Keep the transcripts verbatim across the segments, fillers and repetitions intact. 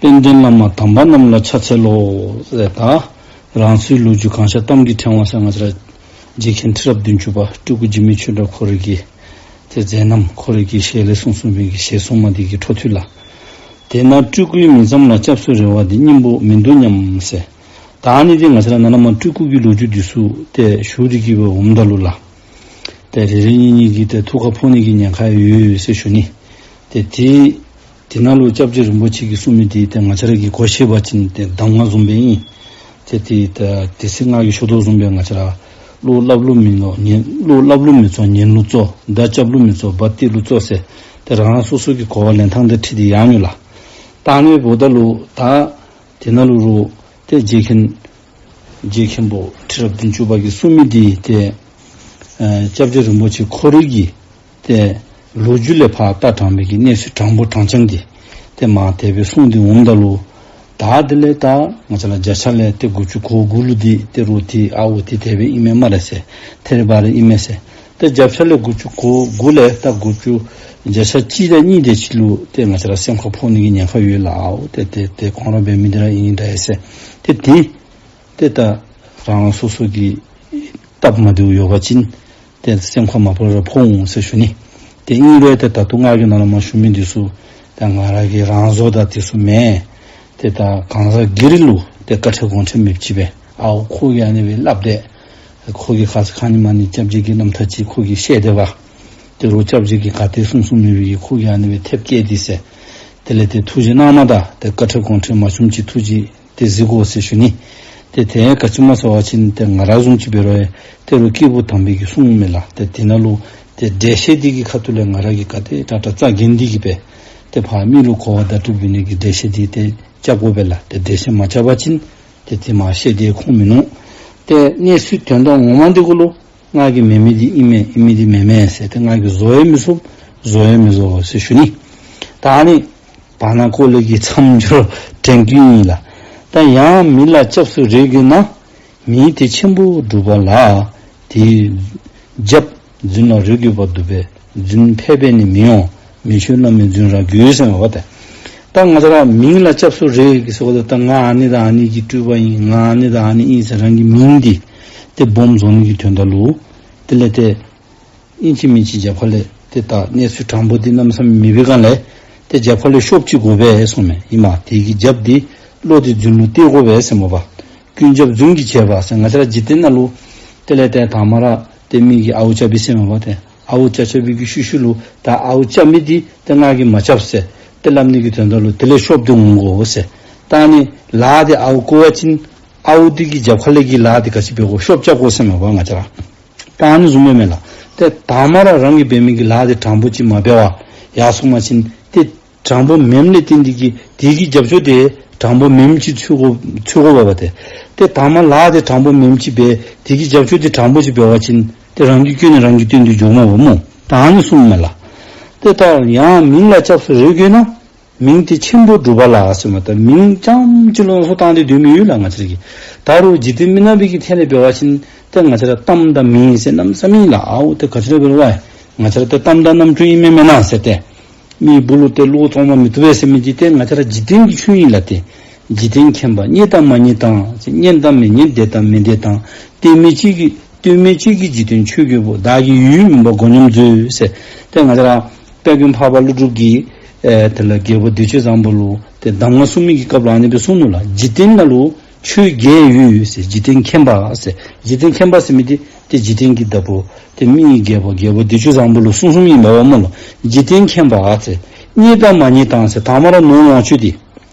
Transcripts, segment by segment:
དཔལ་ལྡན་བླ་མ་དམ་པ་རྣམས་ལ་ཕྱག་འཚལ་ལོ། ཟེར་ད་རང་ཚོའི་ལོ་རྒྱུས་གང་ཤར་གཏམ་གྱི་ཕྲེང་བ་ཟེར་ང་བཅས་ར་རྗེ་མཁན་ཁྲི་རབས་བདུན་ཅུ་པ་སྤྲུལ་སྐུ་འཇིགས་མེད་ཆོས་གྲགས་ཁོ་རའི་གི་ཏེ་མཛད་རྣམ་ཁོ་རའི་གི་ཞལ་ལས་གསུངས་གསུངས་པའི་གི་ཞལ་གསུངམ་འདི་གི་འཕྲོ་མཐུད་ལགས། དེས་ན་སྤྲུལ་སྐུའི་མིང་ཙམ་ལ་སྐྱབས་སུ་རེ་བ་འདི་སྙིང་པོ་མིན་འདུག་སྙམ་ཟེར། ད་ཨ་ནི་འདི་ང་བཅས་ར་ནཱ་ལས་མར་སྤྲུལ་སྐུ་གི་ལོ་རྒྱུས་འདི་ཚུ་ཏེ་ཞུ་སྟེ་གི་འབདཝ་ད་ལུ་ལགས། ཏེ་རེ་རེ་གཉིས་གཉིས་ཀྱིས་ཏེ་ཐུགས་ཁར་ཕོག་ནི་གི་ཉེན་ཁ་ཡོད་ཟེར་ཞུ་ནི། ཏེ་དེ་དེ་ནང་ལུ་སྐྱབས་རྗེ་རིན་པོ་ཆེ་གིས་གསུངས་མི་འདི་ཏེ་ང་བཅས་ར་གིས་གོ་ཤེས་པ་ཅིན་ཏེ་གདམས་ངག་བཟུམ་སྦེ་ཨིན། ཏེ་དེ་ད་དེ་ཚེ་ང་གིས་ཞུ་དོ་བཟུམ་སྦེ་ང་བཅས་ར་བློ་སླབ་ལུགས་མིན་ལོ་ཉན་བློ་སླབ་ལུགས་མི་གཙོ་ཉན་ལུགས་གཙོ། མདའ་རྐྱབ་ལུགས་མི་གཙོ་འབའ་གཏད་ལུགས་གཙོ་ཟེར། ཏེ་རང་རང་སོ་སོ་གི་གོ་བ་ལེན་ཐངས་དང་འཁྲིལ་ཏེ་ཡང་ཡོད་ལགས། ད་ཨ་ནི་འབདཝ་ད་ལུ་ད་དེ་ནང་ལུ་རུང་ཏེ་རྗེ་མཁན་རྗེ་མཁན་པོ་ཁྲི་རབས་བདུན་ཅུ་པ་གིས་གསུངས་མི་འདི་ཏེ་ཨེ་སྐྱབས་རྗེ་རིན་པོ་ཆེ་ཁོ་རའི་གི་ཏེ་ལོ་རྒྱུས་ལས་ཕར་ལྟ་དྲངས་པའི་གི་གནས་ཚུལ་དྲང་པོ་དྲང་རྐྱང་འདི་ཏེ་མར་དེ་སྦེ་གསུངས་ཏེ་འོངམ་ད་ལུ་ད་དེ་ལས་ད་ང་བཅས་ར་བརྒྱ་ཆ་ལས་ཏེ་དགུ་བཅུ་གོ་དགུ་ལུ་འདི་ཏེ་རུང་འདི་ཨའོ་འདི་དེ་སྦེ་ཨིན་མས་སྨ་རེ་ཟེར། ཐད་རི་བ་རི་ཨིན་མས་ཟེར། ཏེ་བརྒྱ་ཆ་ལས་དགུ་བཅུ་གོ་དགུ་ལས་ད་དགུ་བཅུ་བརྒྱ་ཆ་གཅིག་དང་གཉིས་དེ་ཅིག་ལུ་ཏེ་ང་བཅས་ར་སེམས་ཁར་ཕོག་ནི་གི་ཉེན་ཁ་ཡོད་ལགས། ཨའོ་ཏེ་ཏེ་ཏེ་ཁོང་ར་འབད་མི་འདི་ར་ཨིན་འདྲས་ཟེར། ཏེ་དེ་ཏེ་ད་རང་རང་སོ་སོ་གི་སྟབས་མ་བདེཝ་ཡོད་པ་ཅིན་ཏེ་སེམས་ཁར་མ་ཕོག་རུང་ཕོག་འོང་ཟེར་ཞུ་ནི། ཏེ་ཨིན་རུང་ཏེ་ད་ལྟོ་ང་གིས་ནཱ་ལས་མར་ཞུ་མི་འདི་ཚུ་ད་ང་ར་གི་རང་བཟོ་དང་དེ་ཚུ་མེན། ཏེ་ད་གང་ཟག་སྒེར་ལུ་ཏེ་བཀའ་ཁྲིད་དགོངས་ཁྲིད་མེདཔ་ཅིག་སྦེ་ཨའོ་ཁོ་གིས་ཨ་ནི་སྦེ་སླབ་དེས། ཁོ་གིས་ཁ་ཙ་ཁ་ཉིནམ་ཨ་ནི་སྐྱབས་རྗེ་གི་རྣམ་ཐར་ཅིག་ཁོ་གིས་བཤད་དེས་པ། ཏེ་རུང་སྐྱབས་རྗེ་གིས་ག་ཏེ་གསུངས་གསུངས་མི་སྦེ་གིས་ཁོ་གིས་ཨ་ནི་སྦེ་ཐེབས་བསྐྱལ་ཏེ་ཟེར། དེ་ལས་ཏེ་ཐུགས་རྗེ་གནངམ་ད་ཏེ་བཀའ་ཁྲིད་དགོངས་ཁྲིད་མ་ཞུཝ་ཅིག་ཐུགས་རྗེ་ཏེ་གཟིགས་དགོ་ཟེར་ཞུ་ནི། ཏེ་དེ་ག་ཅི་སྨོ་ཟེར་བ་ཅིན་ཏེ་ང་ར་བཟུམ་ཅིག་འབད་རུང་ཡང་ཏེ་རུང་སྐྱེས་བུ་དམ་པའི་གི་གསུང་མས་ལགས། ཏེ་དེ་ནང་ལུ་ཏེ་འགྲེལ་བཤད་འདི་གི་ཁ་ཐུག་ལས་ང་ར་གིས་ག་དེ་དྲག་དྲག་རྩ་འགེངས་ཏེ་གི་སྦེ་ཏེ་ཕར་མི་ལུ་གོ་བ་བརྡ་སྤྲོད་འབད་ནི་གི་འགྲེལ་བཤད་འདི་ཏེ་རྐྱབ་དགོ་པས་ལགས། ཏེ་འགྲེལ་བཤད་མ་རྐྱབ་པ་ཅིན་ཏེ་དེ་མར་བཤད་དེ་ཁུངས་མིན་ནུག། ཏེ་གནས་ཚུལ་དོན་དག་ངོ་མ་འདི་གུ་ལུ་ང་གིས་མེན་མི་འདི་ཨིན་མས་ཨིན་མི་འདི་མེན་མས་ཟེར་ཏེ་ང་གིས་བཟོ་ཡང་མི་བཟོ་བཟོ་ཡང་མི་བཟོ་ཟེར་ཞུ་ནི། ད་ཨ་ནི་བར་ན་ཀོ་ལེ་གི་མཚམས་སྦྱོར་དྲན་སྐུལ་ཨིན་ལགས། ད་ཡང་མིང་ལ་སྐྱབས་སུ་རེ་དགོས་ན། མིང་དེ་ཆེན་པོ་སྒྲུབ་པ་ལ། དེའི་རྒྱབ་རྫུན་ལ་རེ་དགོས་པ་འདུག་པས། རྫུན་ཕལ་པས་ནི་མི་ཡོང་། མི་ཆོས་བླ་མའི་རྫུན་ར་དགོས་ཟེར་མས་པ་ཏེ། ད་ང་བཅས་ར་མིང་ལ་སྐྱབས་སུ་རེ་དགོས་ཟེརཝ་ད་ད་ང་ཨ་ནི་དང་ཨ་ནི་གི་སྤྲུལ་པ་ཨིན། ང་ཨ་ནི་དང་ཨ་ནི་ཨིན་ཟེར་རང་གི་མིང་འདི་ཏེ་སྦོམ་བཟོ་ནི་གི་དོན་དག་ལུ་དེ་ལས་ཏེ་ཨིན་ཅི་མིན་ཅི་རྒྱབ་ཁ་ལས་ཏེ་ད་གནས་ཚུལ་དྲང་པོ་འདི་གནམ་མེད་ས་མེད་མེད་པའི་སྒང་ལས་ཏེ་རྒྱབ་ཁ་ལས་ཤོབ་ཅིག་དགོ་པས་གསུངས་མས། ཨིན་མས། དེ་གི་རྒྱབ་འདི་བློ་འདི་རྫུན་ལུ་གཏད་དགོ་པས་ཟེར་མས་པ། ཀུན་རྒྱབ་རྫུན་གྱིས་བྱས་པ་ཟེར་ང་བཅས་ར་འཇིག་རྟེན་ནང་ལུ་དེ་ལས་ཏེ་དང་པ་ར་ཏེ་མི་གིས་ཨའུ་རྐྱབ་པས་ཟེར་མས་པ་ཏེ། ཨའུ་རྐྱབ་རྐྱབ་པའི་གི་ཤུལ་ཤུལ་ལུ་ད་ཨའུ་རྐྱབ་མི་འདི་ཏེ་ང་གིས་མ་རྐྱབ་ཟེར་ཏེ་སླབ་ནི་གི་དོན་དག་ལུ་དེ་ལས་ཤོབ་འདི་འོང་དགོ་ཟེར། ད་ཨ་ནི་ལཱ་འདི་ཨའུ་བཀོལ་བ་ཅིན་ཨའུ་འདི་གི་རྒྱབ་ཁ་ལས་ཀྱི་ལཱ་འདི་ག་ཅི་འབད་དགོ། ཤོབ་རྐྱབ་དགོ་ཟེར་མས་པ་ང་བཅས་ར། ད་ཨ་ནི་བཟུམ་མས་མས་ལགས། ཏེ་དང་པ་ར་རང་གིས་འབད་མི་གི་ལཱ་འདི་དྲང་པོ་ཅིག་མ་འབད་བར་ཡར་སོང་པ་ཅིན་ཏེ་དྲང་པོ་མེནམ་ལས་བརྟེན་ཏེ་གི་དེ་གི་རྒྱབ་སྐྱོར་འདི་དྲང་པོ་མེནམ་ཅིག་འཚོལ་དགོ་འཚོལ་དགོ་པས་པ་ཏེ། ཏེ་དང་པ་ལཱ་འདི་དྲང་པོ་མེནམ་ཅིག་འབད་དེ་གི་རྒྱབ་སྐྱོར་འདི་དྲང་པོ་ཅིག་འབད་བ་ཅིན་ཏེ་རང་གི་སྐྱོན་ནི་རང་གིས་བཏོན་ཏེ་འགྱོཝ་མས་པ་སྨོ། ད་ཨ་ནི་གསུངས་མས་ལགས། ཏེ་ད་ཡང་མིང་ལ་སྐྱབས་སུ་རེ་དགོས་ན། མིང་དེ་ཆེན་པོ་སྒྲུབ་པ་ལ་ཟེར་མས། ད་མིང་རྐྱངམ་ཅིག་ལུ་སོ་བཏང་སྟེ་སྡོད་མི་ཡོད་ལགས་ང་བཅས་ར་གི། ད་རུང་འཇིག་རྟེན་མི་ནག་པའི་གི་ཐད་ལས་འབད་བ་ཅིན་ཏེ་ང་བཅས་ར་གཏམ་དང་མིང་ཟེར་གནམ་མེད་ས་མེད་ཨིན་ལགས། ཨའུ་ཏེ་ག་ཅི་ར་འབད་རུང་ང་བཅས་ར་ཏེ་གཏམ་དང་རྣམ་འཕྲུལ་ཨིན་མས་མེན་ན་ཟེར་ཏེ། མི་བུ་ལུ་ཏེ་བློ་གཏོང་མ་མི་བཏུབ་པས་ཟེར་མི་འདི་ཏེ་ང་བཅས་ར་འཇིག་རྟེན་གྱི་ཆོས་ཨིན་ལགས་ཏེ། འཇིག་རྟེན་མཁྱེན་པ་རྙེད་དང་མ་རྙེད་དང་། རྙེད་དང་མི་རྙེད་བདེན་དང་མི་བདེན་དང་། ལྟོས་མེད་ཅིག་གིས་ལྟོས་མེད་ཅིག་གིས་འཇིག་རྟེན་ཆོས་རྒྱལ་པོ། བདག་གི་ཡུལ་མིན་པ་མགོ་སྙོམས་མཛོད་ཟེར། ཏེ་ང་བཅས་ར་དཔལ་མགོན་འཕགས་པ་ཀླུ་སྒྲུབ་ཀྱིས་ཨེ་དེ་ལས་རྒྱལ་པོ་བདེ་སྤྱོད་བཟང་པོ་ལུ་ཏེ་གདམས་ངག་གསུང་མི་གི་སྐབས་ལུ་ཨ་ནི་སྦེ་གསུངས་ནུག་ལགས། འཇིག་རྟེན་ནང་ལུ་ཆོས་རྒྱལ་ཡོད་ཟེར། འཇིག་རྟེན་མཁྱེན་པ་ཟེར། འཇིག་རྟེན་མཁྱེན་པ་ཟེར་མི་འདི་ཏེ་འཇིག་རྟེན་གྱི་བདག་པོ་ཏེ་མི་ཡི་རྒྱལ་པོ་རྒྱལ་པོ་བདེ་སྤྱོད་བཟང་པོ་ལུ་གསུངས་གསུངསམ་ཨིན་པས་པ་སྨོ་ལགས། འཇིག་རྟེན་མཁྱེན་པ་ཟེར། རྙེད་དང་མ་རྙེད་དང་ཟེར། དང་པ་ར་ནོར་ལོངས་སྤྱོད་འདི་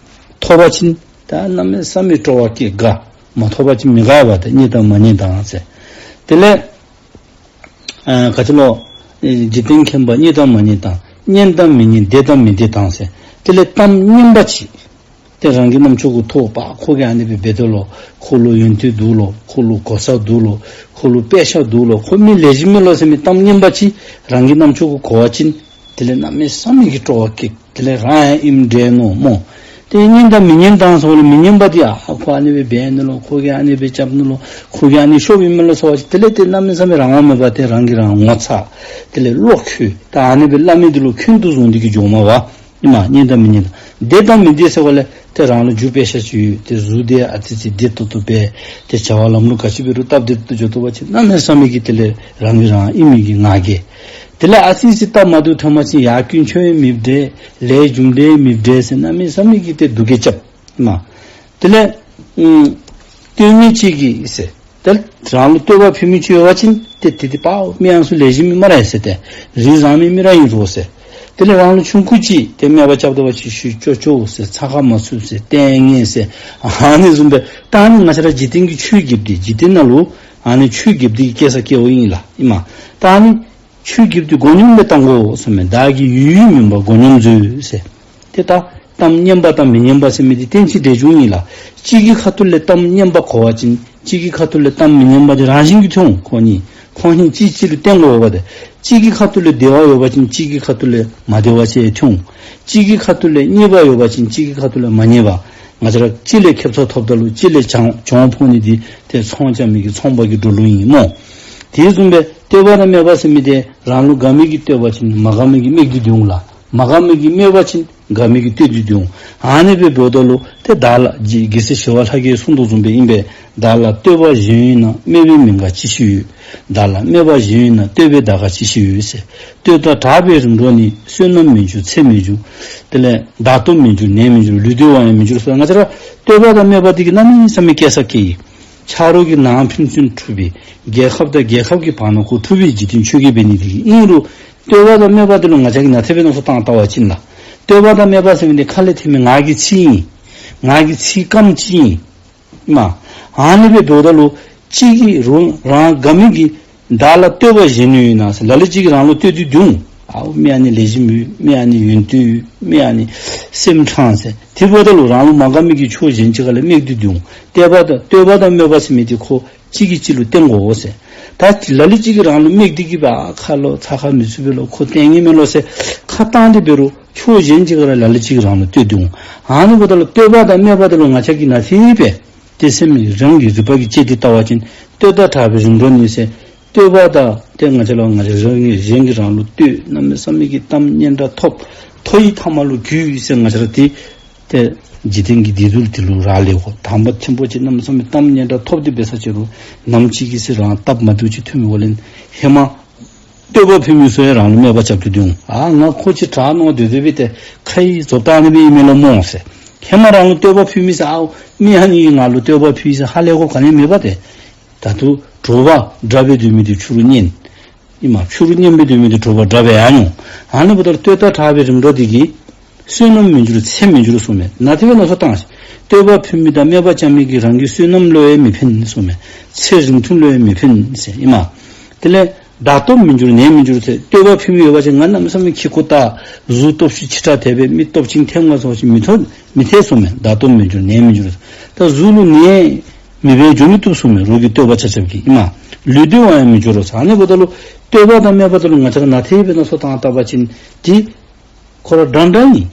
ཐོབ་པ་ཅིན་ད་གནམ་མེད་ས་མེད་སྤྲོ་བ་སྐྱེ་དགའ། མ་ཐོབ་པ་ཅིན་མི་དགའ་བས་ཏེ། རྙེད་དང་མ་རྙེད་དང་ཟེར། དེ་ལས་ཨ་ག་ཅི་ལོ། ཨེ་འཇིག་རྟེན་མཁྱེན་པ་རྙེད་དང་མ་རྙེད་དང་། རྙེད་དང་མི་རྙེད་བདེན་དང་མི་བདེན་དང་ཟེར། དེ་ལས་གཏམ་སྙན་པ་ཅིག། ཏེ་རང་གི་རྣམ་ཅོ་གུ་ཐོབ་པ། ཁོ་གིས་ཨ་ནི་སྦེ་འབད་དོ་ལོ། ཁོ་ལུ་ཡོན་ཏན་འདུག་ལོ། ཁོ་ལུ་གོ་ས་འདུག་ལོ། ཁོ་ལུ་དཔེ་ཆ་འདུག་ལོ། ཁོ་མི་ལེགས་ཤོམ་མས་ལོ་ཟེར་མི་གཏམ་སྙན་པ་ཅིག་རང་གི་རྣམ་ཅོ་གུ་གོ་བ་ཅིན་དེ་ལས་གནམ་མེད་ས་མེད་ཀྱི་སྤྲོ་བ་སྐྱེ། དེ་ལས་རང་ཡང་ཨིནམ་འདྲས་མནོ་སྨོ། ཏེ་རྙེད་དང་མི་རྙེད་དང་ཟེར་བ་ལས་མི་རྙེད་པ་འདི་ཨ་ཁོ་ཨ་ནི་སྦེ་འབད་ནི་ལོ། ཁོ་གིས་ཨ་ནི་སྦེ་རྐྱབ་ནི་ལོ། ཁོ་གིས་ཨ་ནི་ཤོབ་ཨིན་མས་ལོ་ཟེར་བ་ཅིན་དེ་ལས་ཏེ་གནམ་མེད་ས་མེད་རང་དབང་མེད་པར་ཏེ་རང་གིས་རང་ངོ་ཚ། དེ་ལས་བློ་འཁྱུད། ད་ཨ་ནི་སྦེ་སླབ་མི་འདི་ལུ་འཁྱོན་དུ་བཟུང་སྟེ་གི་འགྱོཝ་མས་པ། ཨིན་མས། རྙེད་དང་མི་རྙེད་དང་ བདེ་དང་མི་བདེ་ཟེརཝ་ལས་ཏེ་རང་ལུ་རྒྱུ་དཔེ་ཤ་ཅིག་ཡོད། ཏེ་གཟུགས་འདི་ཨ་ཙི་ཅིག་བདེ་ཏོག་ཏོ་སྦེ་ཏེ་བྱ་བ་ལམ་ལུགས་ག་ཅི་འབད་རུང་སྟབས་བདེ་ཏོག་ཏོ་འགྱོ་དོ་བ་ཅིན་གནམ་མེད་ས་མེད་ཀྱི་དེ་ལས་རང་གིས་རང་ཨིན་མི་གི་ང་རྒྱལ། དེ་ལས་ཨ་ཙི་ཅིག་སྟབས་མ་བདེཝ་ཐོན་པ་ཅིན་ཡར་དཀོན་མཆོག་ཡང་མི་བདེ། ལས་རྒྱུ་འབྲས་ཡང་མི་བདེ་ཟེར་གནམ་མེད་ས་མེད་ཀྱི་ཏེ་སྡུག་བསྔལ་རྐྱབ་མས། དེ་ལས་ཨུམ་བསྟོད་མི་ཅིག་གིས་ཟེར། ཏེ་རང་ལུ་བསྟོད་པ་ཕུལ་མི་ཅིག་ཡོད་པ་ཅིན་ཏེ་དེ་དེ་པའོ་མི་ཨ་ནི་ཚུ་ལེགས་ཤོམ་མི་སྨ་རེ་ཟེར། ཏེ་རིགས་བཟང་མི་མི་ར་ཨིན་རུང་ཟེར། དེ་ལས་རང་ལུ་ཆུང་ཀུ་ཅིག་ཏེ་སྨད་པ་རྐྱབ་དོ་བ་ཅིན་ཤུལ་ཅོག་ཅོག་ཟེར། ཚ་ཁ་མ་ཚུད་ཟེར། ལྟས་ངན་ཟེར། ཨ་ནི་བཟུམ་སྦེ་ད་ཨ་ནི་ང་བཅས་ར་འཇིག་རྟེན་གྱི་ཆོས་བརྒྱད་འདི་འཇིག་རྟེན་ནང་ལུ་ཨ་ནི་ཆོས་བརྒྱད་འདི་གི་སྐྱེ་ས་སྐྱེ་བོ་ཨིན་ལགས་ཨིན་མས། ད་ཨ་ནི་ཆོས་བརྒྱད་འདི་མགོ་སྙོམས་སྦེ་བཏང་དགོ་གསུངས་མས། བདག་གི་ཡུལ་ཡུལ་མིན་པ་མགོ་སྙོམས་མཛོད་ཟེར། ཏེ་ད་གཏམ་སྙན་པ་དང་མི་སྙན་པ་ཟེར་མི་འདི་ཏན་ཅིག་འདྲ་འབྱུང་ཨིན་ལགས། གཅིག་གི་ཁ་ཐུག་ལས་གཏམ་སྙན་པ་གོ་བ་ཅིན་གཅིག་གི་ཁ་ཐུག་ལས་གཏམ་མི་སྙན་པ་འདི་རང་བཞིན་གྱིས་ཐོན་འོང་། ཁོང་གཉིས་ཁོང་གཉིས་གཅིག་གཅིག་ལུ་བརྟེན་དགོ་པས་ཏེ། གཅིག་གི་ཁ་ཐུག་ལས་བདེ་བ་ཡོད་པ་ཅིན་གཅིག་གི་ཁ་ཐུག་ལས་མ་བདེ་བ་ཅིག་ཐོན་འོང་། གཅིག་གི་ཁ་ཐུག་ལས་རྙེད་པ་ཡོད་པ་ཅིན་གཅིག་གི་ཁ་ཐུག་ལས་མ་རྙེད་པ། ང་བཅས་ར་གཅིག་ལས་ཁེབ་ཚང་ཐོབ་ད་ལུ་གཅིག་ལས་གྱོང་གྱོང་ཕོག་ནི་འདི་ཏེ་ཚོང་རྐྱབ་མི་གི་ཚོང་པ་གི་འགྲོ་ལུགས་ཨིན་སྨོ། དེ་བཟུམ་སྦེ་བསྟོད་པ་དང་སྨད་པ་ཟེར་མི་འདི་རང་ལུ་དགའ་མི་གིས་བསྟོད་པ་ཅིན་མ་དགའ་མི་གིས་སྨད་དེ་སྡོད་འོང་ལགས། མ་དགའ་མི་གིས་སྨད་པ་ཅིན་དགའ་མི་གིས་བསྟོད་དེ་སྡོད་འོང་། ཨ་ནི་སྦེ་འབདཝ་ད་ལུ་ཏེ་བདག་ལ་རྒྱལ་རྒྱལ་སྲས་ཞི་བ་ལྷ་གིས་གསུངས་དོ་བཟུམ་སྦེ་ཨིན་པས། བདག་ལ་བསྟོད་པ་གཞན་ཡོད་ན། སྨད་པའི་མི་དགའ་ཅི་ཞིག་ཡོད། བདག་ལ་སྨད་པ་གཞན་ཡོད་ན། བསྟོད་པའི་དགའ་ཅི་ཞིག་ཡོད་ཟེར། བསྟོད་དང་གྲགས་པའི་རིམ་གྲོ་ནི། བསོད་ནམས་མི་འགྱུར་ཚེ་མི་འགྱུར། དེ་ལས་བདག་སྟོབས་མི་འགྱུར་ནད་མི་འགྱུར། ལུས་བདེ་བ་ཡང་མི་འགྱུར་ཟེར། ང་བཅས་ར་བསྟོད་པ་དང་སྨད་པ་འདི་གིས་གནམ་མེད་ས་མེད་སྐྱེ་ས་སྐྱེ་ཡི། ཆ་རོགས་ཀྱི་ནང་ཕན་ཚུན་འཁྲུག་པའི། རྒྱལ་ཁབ་དང་རྒྱལ་ཁབ་ཀྱི་བར་ན་ཁོ་འཁྲུག་པའི་འཇིག་རྟེན་ཆོས་བརྒྱད་འབད་ནི་འདི་གིས། ཨིན་རུང་བསྟོད་པ་དང་སྨད་པ་འདི་ལུ་ང་བཅས་ཀྱིས་ནན་ཏན་སྦེ་མནོ་བསམ་བཏང་བལྟ་བ་ཅིན་ལགས། བསྟོད་པ་དང་སྨད་པ་ཟེར་མི་འདི་ཁ་ལས་ཐོན་མི་ངག་གི་ཚིག་ཨིན། ངག་གི་ཚིག་རྐངམ་ཅིག་ཨིན། མ་ཨ་ནི་སྦེ་འབདཝ་ད་ལུ་གཅིག་གིས་རང་རང་དགའ་མི་གིས་བདག་ལ་བསྟོད་པ་གཞན་ཡོད་ན་ཟེར། ལ་ལུ་ཅིག་གིས་རང་ལུ་བསྟོད་དེ་སྡོད་འོང་། ཨའུ་མི་ཨ་ནི་ལེགས་ཤོམ་ཡོད། མི་ཨ་ནི་ཡོན་ཏན་ཡོད། མི་ཨ་ནི་སེམས་དྲང་ཟེར། དེ་འབདཝ་ད་ལུ་རང་ལུ་མ་དགའ་མི་གིས་ཕྱོགས་གཞན་ཅིག་ཁ་ལས་སྨད་དེ་སྡོད་འོང་། བསྟོད་པ་དང་བསྟོད་པ་དང་སྨད་པ་ཟེར་མི་འདི་ཁོ་གཅིག་གིས་གཅིག་ལུ་བརྟེན་དགོ་ཟེར། ད་ལ་ལུ་ཅིག་གིས་རང་ལུ་སྨད་དེ་གིས་སྦེ་ཨ་ཁ་ལོ་ཚ་ཁ་མི་ཚུད་པས་ལོ། ཁོ་ལྟས་ངན་མས་ལོ་ཟེར་ཁ་བཏང་སྟེ་འབད་རུང་ཕྱོགས་གཞན་ཅིག་ཁ་ལས་ལ་ལུ་ཅིག་གིས་རང་ལུ་བསྟོད་དེ་འོང་། ཨ་ནི་འབདཝ་ད་ལུ་བསྟོད་པ་དང་སྨད་པ་འདི་ལུ་ང་བཅས་ཀྱིས་ནན་ཏན་སྦེ་ཏེ་སེམས་རང་གི་རིག་པ་གིས་དཔྱད་དེ་བལྟ་བ་ཅིན། བསྟོད་དང་གྲགས་པའི་རིམ་གྲོ་ནི་ཟེར། བསྟོད་པ་དང་ཏེ་ང་བཅས་ལུ་ང་བཅས་རང་གིས་གཞན་གྱིས་རང་ལུ་བསྟོད། གནམ་མེད་ས་མེད་ཀྱི་གཏམ་སྙན་གྲགས་ཐོབ། མཐོ་ཡི་མཐའ་མ་ལུ་རྒུད་ཟེར། ང་བཅས་ར་ཏེ་ཏེ་འཇིག་རྟེན་གྱི་བདེ་སྡུག་འདི་ལུ་རག་ལས་དགོ། དང་པ་ཆེན་པོ་ཅིག་གནམ་མེད་ས་མེད་གཏམ་སྙན་གྲགས་ཐོབ་སྟེ་འབད་ས་ཅིག་རུང་ནམ་ཅིག་གི་ཚེ་རང་སྟབས་མ་བདེཝ་ཅིག་ཐོན་མི་འོང་ལས་ཧེ་མ་བསྟོད་པ་ཕུལ་མི་ཚུ་ཡང་རང་ལུ་སྨད་པ་རྐྱབ་སྟེ་སྡོད་འོང་། ཨ་ང་ཁོ་ཅིག་དྲག་མནོ་སྡོད་སྡོད་པའི་ཏེ་ཁ་ཡི་བཟོ་ལྟ་ཨ་ནི་སྦེ་ཨིན་མས་ལོ་སྨོ་ཟེར། ཧེ་མ་རང་ལུ་བསྟོད་པ་ཕུལ་མི་ཚུ་ཨའུ་མི་ཨ་ནི་ང་ལུ་བསྟོད་པ་ཕུལ་ཟེར་ཧ་ལས་དགོཔ་ག་ནི་མེད་པ་ཏེ། ད་ལྟོ་དྲོ་པ་དྲག་སྦེ་སྡོད་མི་འདི་ཕྱི་རུ་མཉེན། ཨིན་མས། ཕྱི་རུ་མཉེན་སྦེ་སྡོད་མི་འདི་དྲོ་པ་དྲག་སྦེ་ཡར་འོང་། ཨ་ནི་འབདཝ་ད་བསྟོད་དང་གྲགས་པའི་རིམ་གྲོ་འདི་གིས་བསོད་ནམས་མི་འགྱུར་ཚེ་མི་འགྱུར་གསུངས་མས། ནན་ཏན་སྦེ་མནོ་བསམ་བཏང་ཤིག། བསྟོད་པ་ཕུལ་མི་དང་སྨད་པ་རྐྱབ་མི་གིས་རང་གི་བསོད་ནམས་ལུ་ཡང་མི་ཕན་གསུངས་མས། ཚེ་རིང་ཐུང་ལུ་ཡང་མི་ཕན་ཟེར་ཨིན་མས། དེ་ལས་བདག་སྟོབས་མི་འགྱུར་ནད་མི་འགྱུར་ཟེར། བསྟོད་པ་ཕུལ་མི་ཡོད་པ་ཅིན་ང་གནམ་མེད་ས་མེད་ཁྱི་ཁུ་ད་གཟུགས་སྟོབས་ཤུགས་ཆེ་དྲགས་དེ་སྦེ་མི་སྟོབས་ཅིག་ཐལ་ང་སོང་ཅིག་མི་ཐོབ་མི་ཐལ་གསུངས་མས། བདག་སྟོབས་མི་འགྱུར་ནད་མི་འགྱུར། ད་གཟུགས་ལུ་ནད་མེད་པར་འགྱུར་མི་བཏུབ་གསུངས་མས། རོགས་ཀྱི་བསྟོད་པ་ཆ་ཁྱབ་ཀྱིས་ཨིན་མས། ལུས་བདེ་བ་ཡང་མི་འགྱུར་རོ་ཟེར། ཨ་ནི་འབདཝ་ད་ལུ་བསྟོད་པ་དང་སྨད་པ་འདི་ལུ་ང་བཅས་ར་ནན་ཏན་སྦེ་མནོ་བསམ་བཏང་བལྟ་བ་ཅིན་འདི་ཁོ་ར་འདྲན་འདྲ་ཨིན།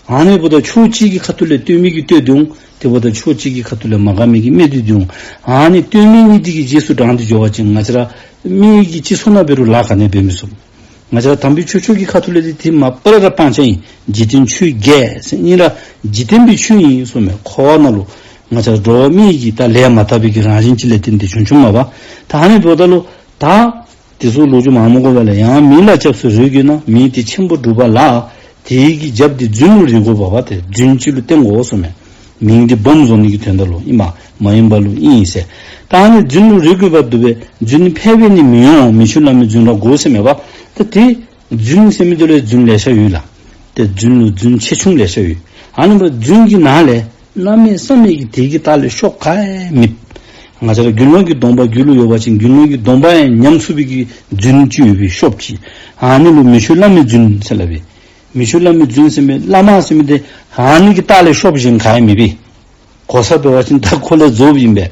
ཨ་ནི་འབདཝ་ད་ཕྱོགས་གཅིག་གི་ཁ་ཐུག་ལས་བསྟོད་མི་གིས་བསྟོད་དེ་འོང་། དེ་འབདཝ་ད་ཕྱོགས་གཅིག་གི་ཁ་ཐུག་ལས་མ་དགའ་མི་གིས་སྨད་དེ་འོང་། ཨ་ནི་བསྟོད་སྨད་གཉིས་འདི་གི་རྗེས་སུ་འབྲང་སྟེ་འགྱོ་བ་ཅིན་ང་བཅས་ར་མི་གི་སྤྱི་ཚོགས་ནང་འབད་རུང་ལཱ་ག་ནི་འབད་མི་ཚུགས། ང་བཅས་ར་དམ་པའི་ཆོས་ཕྱོགས་ཀྱི་ཁ་ཐུག་ལས་འདི་དེ་མ་པ་ར་ར་སྤང་བྱ་ཨིན། འཇིག་རྟེན་ཆོས་བརྒྱད་ཟེར་ཨིན་ར་འཇིག་རྟེན་པའི་ཆོས་ཨིན་གསུངས་མས། འཁོར་བ་ནང་ལུ་ང་བཅས་ར་འགྲོ་བ་མི་གི་ད་ལས་མ་དག་པའི་གི་རང་བཞིན་ཅིག་ལས་བརྟེན་ཏེ་བྱུང་བྱུངམ་མས་པ། ད་ཨ་ནི་འབདཝ་ད་ལུ་ད་དེ་ཚུ་ལོ་རྒྱུས་མང་མང་གོ་བས་ལགས། ཡང་མི་ལ་སྐྱབས་སུ་རེ་དགོས་ན། མིས་དེ་ཆེན་པོ་བསྒྲུབ་པ་ལགས། དེ་ཡི་གི་རྒྱབ་དེ་རྫུན་ལུ་རེ་དགོ་པས་པ། ཏེ་རྫུན་ཅིག་ལུ་བརྟེན་དགོ་གསུངས་མས། མིང་འདི་སྦོམ་བཟོ་ནི་གི་དོན་དག་ལུ་ཨིན་མས། མ་ཡིན་པ་ལུ་ཨིན་ཟེར། ད་ཨ་ནི་རྫུན་ལུ་རེ་དགོ་པ་འདུག་པས། རྫུན་ཕལ་པས་ནི་མི་ཡོང་། མི་ཆོས་བླ་མའི་རྫུན་ར་གོ་ཟེར་མས་པ། ད་དེ་རྫུན་ཟེར་མི་འདི་ལུ་རྫུན་ལེ་ཤ་ཡོད་ལགས། ཏེ་རྫུན་ལུ་རྫུན་ཆེ་ཆུང་ལེ་ཤ་ཡོད། ཨ་ནི་འབདཝ་རྫུན་གྱི་ནང་ལས་གནམ་མེད་ས་མེད་ཀྱི་དེ་གི་ལྟག་ལས་ཤོབ་ག་ཡང་མེད། ང་བཅས་ར་དགེ་སློང་གི་སྡོམ་པ་རྒྱུད་ལུ་ཡོད་པ་ཅིན་དགེ་སློང་གི་སྡོམ་པ་ཡང་ཉམས་ཚུགས་པའི་གི་རྫུན་ཅིག་ཡོད་པའི་ཤོབ་ཅིག། ཨ་ནི་ལུ་མི་ཆོས་བླ་མའི་རྫུན་ཟེར་སླབ་པས། མི་ཆོས་བླ་མའི་རྫུན་ཟེར་མི་བླ་མ་ཟེར་མི་འདི་ཨ་ནི་གི་ལྟག་ལས་ཤོབ་གཞན་ག་ཡང་མེད་པས། གོ་ས་འབད་བ་ཅིན་ད་ཁོ་ལས་རྫོགསཔ་ཨིན་པས།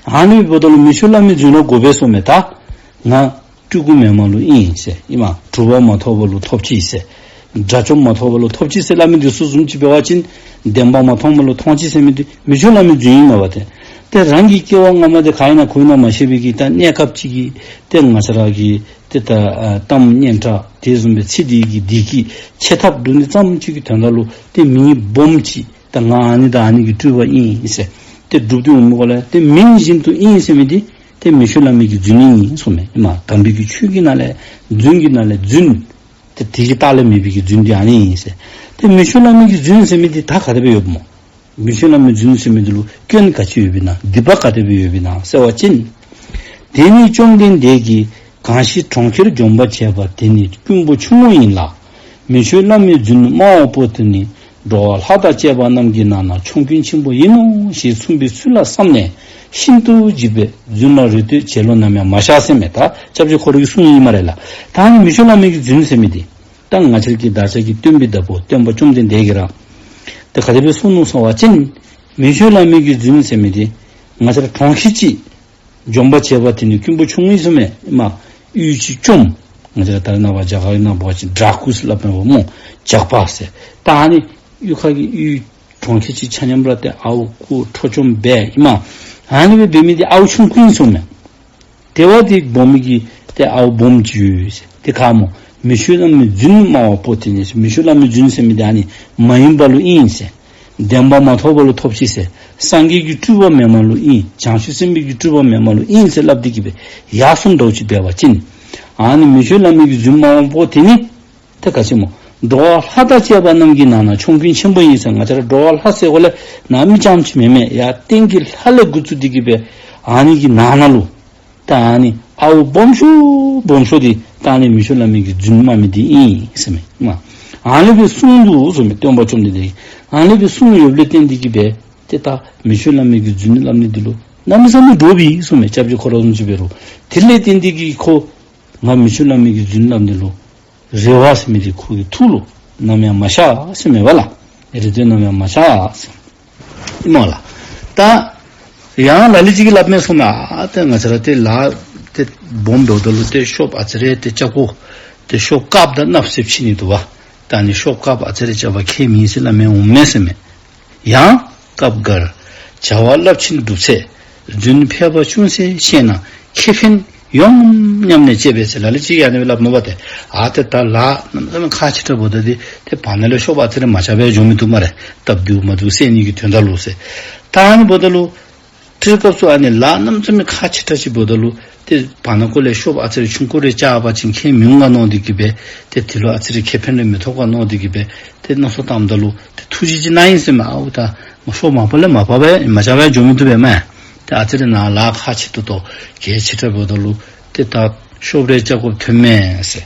ཨ་ནི་འབདཝ་ད་ལུ་མི་ཆོས་བླ་མའི་རྫུན་ར་གོ་པས་གསུངས་མས། ད་ང་སྤྲུལ་སྐུ་མེན་མ་ལུ་ཨིན་ཟེར་ཨིན་མས། གྲུབ་པ་མ་ཐོབ་པ་ལུ་ཐོབ་ཅི་ཟེར། དགྲ་བཅོམ་མ་ཐོབ་པ་ལུ་ཐོབ་ཅི་ཟེར་སླབ་མི་འདི་ཚུ་བཟུམ་ཅིག་འབད་བ་ཅིན་བདེན་པ་མ་མཐོང་བ་ལུ་མཐོང་ཅི་ཟེར་མི་འདི་མི་ཆོས་བླ་མའི་རྫུན་ཨིན་མས་པ་ཏེ། ཏེ་རང་གི་སྐྱེ་བ་སྔ་མ་འདི་ག་ཨིན་ན་གོ་ཨིན་ན་མ་ཤེས་པའི་གི་ད་གནས་སྐབས་ཅིག་གི་ཏེ་ང་བཅས་ར་གི་ཏེ་ད་ཨ་གཏམ་སྙན་གྲགས་དེ་བཟུམ་སྦེ་ཚེ་འདི་གི་བདེ་སྐྱིད་ཆེ་ཐབས་སྒྲུབ་ནི་ཙམ་ཅིག་གི་དོན་དག་ལུ་ཏེ་མི་སྦོམ་ཅིག་ད་ང་ཨ་ནི་དང་ཨ་ནི་གི་སྤྲུལ་པ་ཨིན་ཟེར་ཏེ་སྒྲུབ་སྟེ་འོང་མི་གོ་ལས་ཏེ་མིང་བཞིན་དུ་ཨིན་ཟེར་མི་འདི་ཏེ་མི་ཆོས་བླ་མའི་གི་རྫུན་ཨིན་གསུངམ་མས། ཨིན་མས། དམ་པའི་གི་ཆོས་ཀྱི་ནང་ལས་རྫུན་གྱི་ནང་ལས་རྫུན། ཏེ་དེ་གི་ལྟག་ལས་མེད་པའི་གི་རྫུན་འདི་ཨ་ནི་ཨིན་ཟེར། ཏེ་མི་ཆོས་བླ་མའི་གི་རྫུན་ཟེར་མི་འདི་ད་ག་དེ་སྦེ་ཡོདཔ་སྨོ། མི་ཆོས་བླ་མའི་རྫུན་ཟེར་མི་འདི་ལུ་སྐྱོན་ག་ཅི་ཡོདཔ་ཨིན་ན་སྡིག་པ་ག་དེ་སྦེ་ཡོདཔ་ཨིན་ན་ཟེར་བ་ཅིན། དེ་ནི་བཅོམ་ལྡན་འདས་ཀྱིས་གང་ཞིག་གྲོང་ཁྱེར་འཇོམས་པར་བྱེད་པ་དེ་ནི་རྐུན་པོ་ཆུང་ངུ་ཡིན་ལ། མི་ཆོས་བླ་མའི་རྫུན་སྨྲ་བ་པོ་དེ་ནི་འགྲོ་བ་ལྷ་དང་བཅས་པ་རྣམས་ཀྱི་ནང་ན་ཆོམ་རྐུན་ཆེན་པོ་ཡིན་ནོ་ཞེས་མཚུངས་པའི་ཚུལ་ལ་བསམས་ནས་ཤིན་ཏུ་འཇིགས་པས་རྫུན་ལ་རེ་ལྟོས་བྱེད་ལོ་ནམ་ཡང་མ་བྱ་ཟེར་མས། ད་སྐྱབས་རྗེ་ཁོ་རའི་གསུང་ཨིན་སྨ་རེ་ལགས། ད་ཨ་ནི་མི་ཆོས་བླ་མའི་གི་རྫུན་ཟེར་མི་འདི་ད་ང་བཅས་ཀྱི་བདག་ཅག་གི་སྟོན་པའི་བདག་པོ་སྟོན་པ་བཅོམ་ལྡན་འདས་ཀྱིས་ར་ཏེ་ག་དེ་སྦེ་གསུངས་ནུག་ཟེར་བ་ཅིན། མི་ཆོས་བླ་མའི་གི་རྫུན་ཟེར་མི་འདི་ང་བཅས་ར་གྲོང་ཁྱེར་ཅིག་འཇོམས་པར་བྱེད་པ་དེ་ནི་རྐུན་པོ་ཆུང་ངུ་ཨིན་ཟེར་མས། ཨིན་མས། གཡུས་ཅིག་བཅོམ། ང་བཅས་ར་ད་རེས་ནངས་པ་རྒྱ་གར་ནང་འབད་བ་ཅིན་ཌག་ཀུ་ཟེར་སླབ་མས་པ་སྨོ། ཇག་པ་ཟེར། ད་ཨ་ནི་གཡུས་ཁ་གི་གཡུས་གྲོང་ཁྱེར་ཅིག་ཆ་མཉམ་ར་ཏེ་ཨརཝ་རྐུ་འཕྲོག་བཅོམ་འབད། ཨིན་མས། ཨ་ནི་སྦེ་འབད་མི་འདི་ཨརཝ་ཆུང་ཀུ་ཨིན་གསུངམ་མས། དེ་བ་དེ་སྦོམ་མི་གི་ཏེ་ཨརཝ་སྦོམ་ཅིག་ཡོད་ཟེར། དེ་ག་སྨོ། མི་ཆོས་བླ་མའི་རྫུན་སྨྲ་བ་པོ་དེ་ནི་ཟེར། མི་ཆོས་བླ་མའི་རྫུན་ཟེར་མི་འདི་ཨ་ནི་མ་ཡིན་པ་ལུ་ཨིན་ཟེར། བདེན་པ་མ་ཐོབ་པ་ལུ་ཐོབ་ཅི་ཟེར། སངས་རྒྱས་ཀྱི་སྤྲུལ་པ་མེན་མ་ལུ་ཨིན། བྱང་ཆུབ་སེམས་དཔའི་གི་སྤྲུལ་པ་མེན་མ་ལུ་ཨིན་ཟེར་སླབ་སྟེ་གི་སྦེ་ཡར་སོངམ་འདྲཝ་ཅིག་འབད་བ་ཅིན། ཨ་ནི་མི་ཆོས་བླ་མའི་གི་རྫུན་སྨྲ་བ་པོ་དེ་ནི་ཏེ་ག་ཅི་སྨོ། འགྲོ་བ་ལྷ་དང་བཅས་པ་རྣམས་ཀྱི་ནང་ན་ཆོམ་རྐུན་ཆེན་པོ་ཡིན་ཟེར། ང་བཅས་ར་འགྲོ་བ་ལྷ་ཟེར་གོ་ལས་ནཱ་མི་རྐྱངམ་ཅིག་མེན་མས། ཡར་སྟེང་གི་ལྷ་ལས་འགོ་བཙུགས་ཏེ་གི་སྦེ་ཨ་ནི་གི་ནང་ན་ལུ་ད་ཨ་ནི་ཨརཝ་སྦོམ་ཤོས་སྦོམ་ཤོས་འདི་ད་ཨ་ནི་མི་ཆོས་བླ་མའི་གི་རྫུན་སྨྲ་མི་འདི་ཨིན་ཟེར་མས། ཨིན་མས། ཨ་ནི་སྦེ་གསུངས་འདུག་ཟེར་མས། སྟོན་པ་བཅོམ་ལྡན་འདས་ཨ་ནི་སྦེ་གསུངས་ཡོདཔ་ལས་བརྟེན་ཏེ་གི་སྦེ་ཏེ་ད་མི་ཆོས་བླ་མའི་གི་རྫུན་སླབ་ནི་འདི་ལུ་གནམ་མེད་ས་མེད་འདྲོག་པས་ཟེར་མས། སྐྱབས་རྗེ་ཁོ་ར་བཟུམ་ཅིག་འབད་རུང་དེ་ལས་བརྟེན་ཏེ་གི་ཁོ་ང་མི་ཆོས་བླ་མའི་གི་རྫུན་སླབ་ནི་ལུ་རེ་བ་ཟེར་མི་འདི་ཁོ་གི་ཐུགས་ལུ་ནམ་ཡང་མ་ཤར་ཟེར་མས་པ་ལགས། རེ་ལྟོས་ནམ་ཡང་མ་ཤར་ཟེར། ཨིན་མས་ལགས། ད་ཡང་ལ་ལུ་ཅིག་གིས་སླབ་མས་ཟེར་མས། ཨ་ཏེ་ང་བཅས་ར་ཏེ་ལཱ་ཏེ་སྦོམ་འབདཝ་ད་ལུ་ཏེ་ཤོབ་ཨ་ཙི་རེ་ཏེ་རྐྱབ་དགོ། ཏེ་ཤོབ་དཀརཔོ་དང་གནགཔོ་ཟེར་ཕྱེ་ནི་འདུག་པ། ད་ཨ་ནི་ཤོབ་དཀརཔོ་ཨ་ཙི་རེ་རྐྱབ་པ་ཁྱད་མེད་ཟེར་སླབ་མི་འོང་མས་ཟེར་མས། ཡང་སྐབས་འགར་བྱ་བ་རླབས་ཆེན་སྒྲུབ་ཚེ་རྫུན་ཕལ་པ་ཅུང་ཟད་བཤད་ན་ཁེ་ཕན་ཡོང་སྙམ་ནས་དཔྱད་པས་ཟེར། ལ་ལུ་ཅིག་གིས་ཨ་ནི་སྦེ་སླབ་ནུག་པ་ཏེ། ཨ་ཏེ་ད་ལཱ་གནམ་མེད་ས་མེད་ཁག་ཆེ་དྲགས་འབདཝ་ད་འདི་ཏེ་བར་ན་ལས་ཤོབ་ཨ་ཙི་རེ་མ་རྐྱབ་པར་འགྱོ་མི་བཏུབ་སྨ་རེ། སྟབས་བདེཝ་མ་བདེཝ་བསལ་ནི་གི་དོན་དག་ལུ་ཟེར། ད་ཨ་ནི་འབདཝ་ད་ལུ་ཏེ་སྐབས་སུ་ཨ་ནི་ལཱ་གནམ་མེད་ས་མེད་ཁག་ཆེ་དྲགས་ཅིག་འབདཝ་ད་ལུ་ཏེ་བར་ན་ཀོ་ལས་ཤོབ་ཨ་ཙི་རེ་ཆུང་ཀུ་རེ་རྐྱབ་པ་ཅིན་ཁྱད་མི་འོང་ག་མནོ་སྟེ་གི་སྦེ་ཏེ་དེ་ལུ་ཨ་ཙི་རེ་ཁེ་ཕན་རེ་མི་ཐོགས་ག་མནོ་སྟེ་གི་སྦེ་ཏེ་མནོ་བསམ་བཏངམ་ད་ལུ་ཏེ་ཐུགས་རྗེ་ཅིག་གནང་ཡི་ཟེར་མས། ཨའུ་ད་མ་ཤོབ་མ་པ་ལས་མ་པ་སྦེ་མ་རྐྱབ་པར་འགྱོ་མི་བཏུབ་པས་མས། ཏེ་ཨ་ཙི་རེ་ནཱ་ལཱ་ཁག་ཆེ་ཏོག་ཏོ་གལ་ཆེ་དྲགས་འབདཝ་ད་ལུ་ཏེ་ད་ཤོབ་རེ་རྐྱབ་དགོཔ་ཐོན་མས་ཟེར།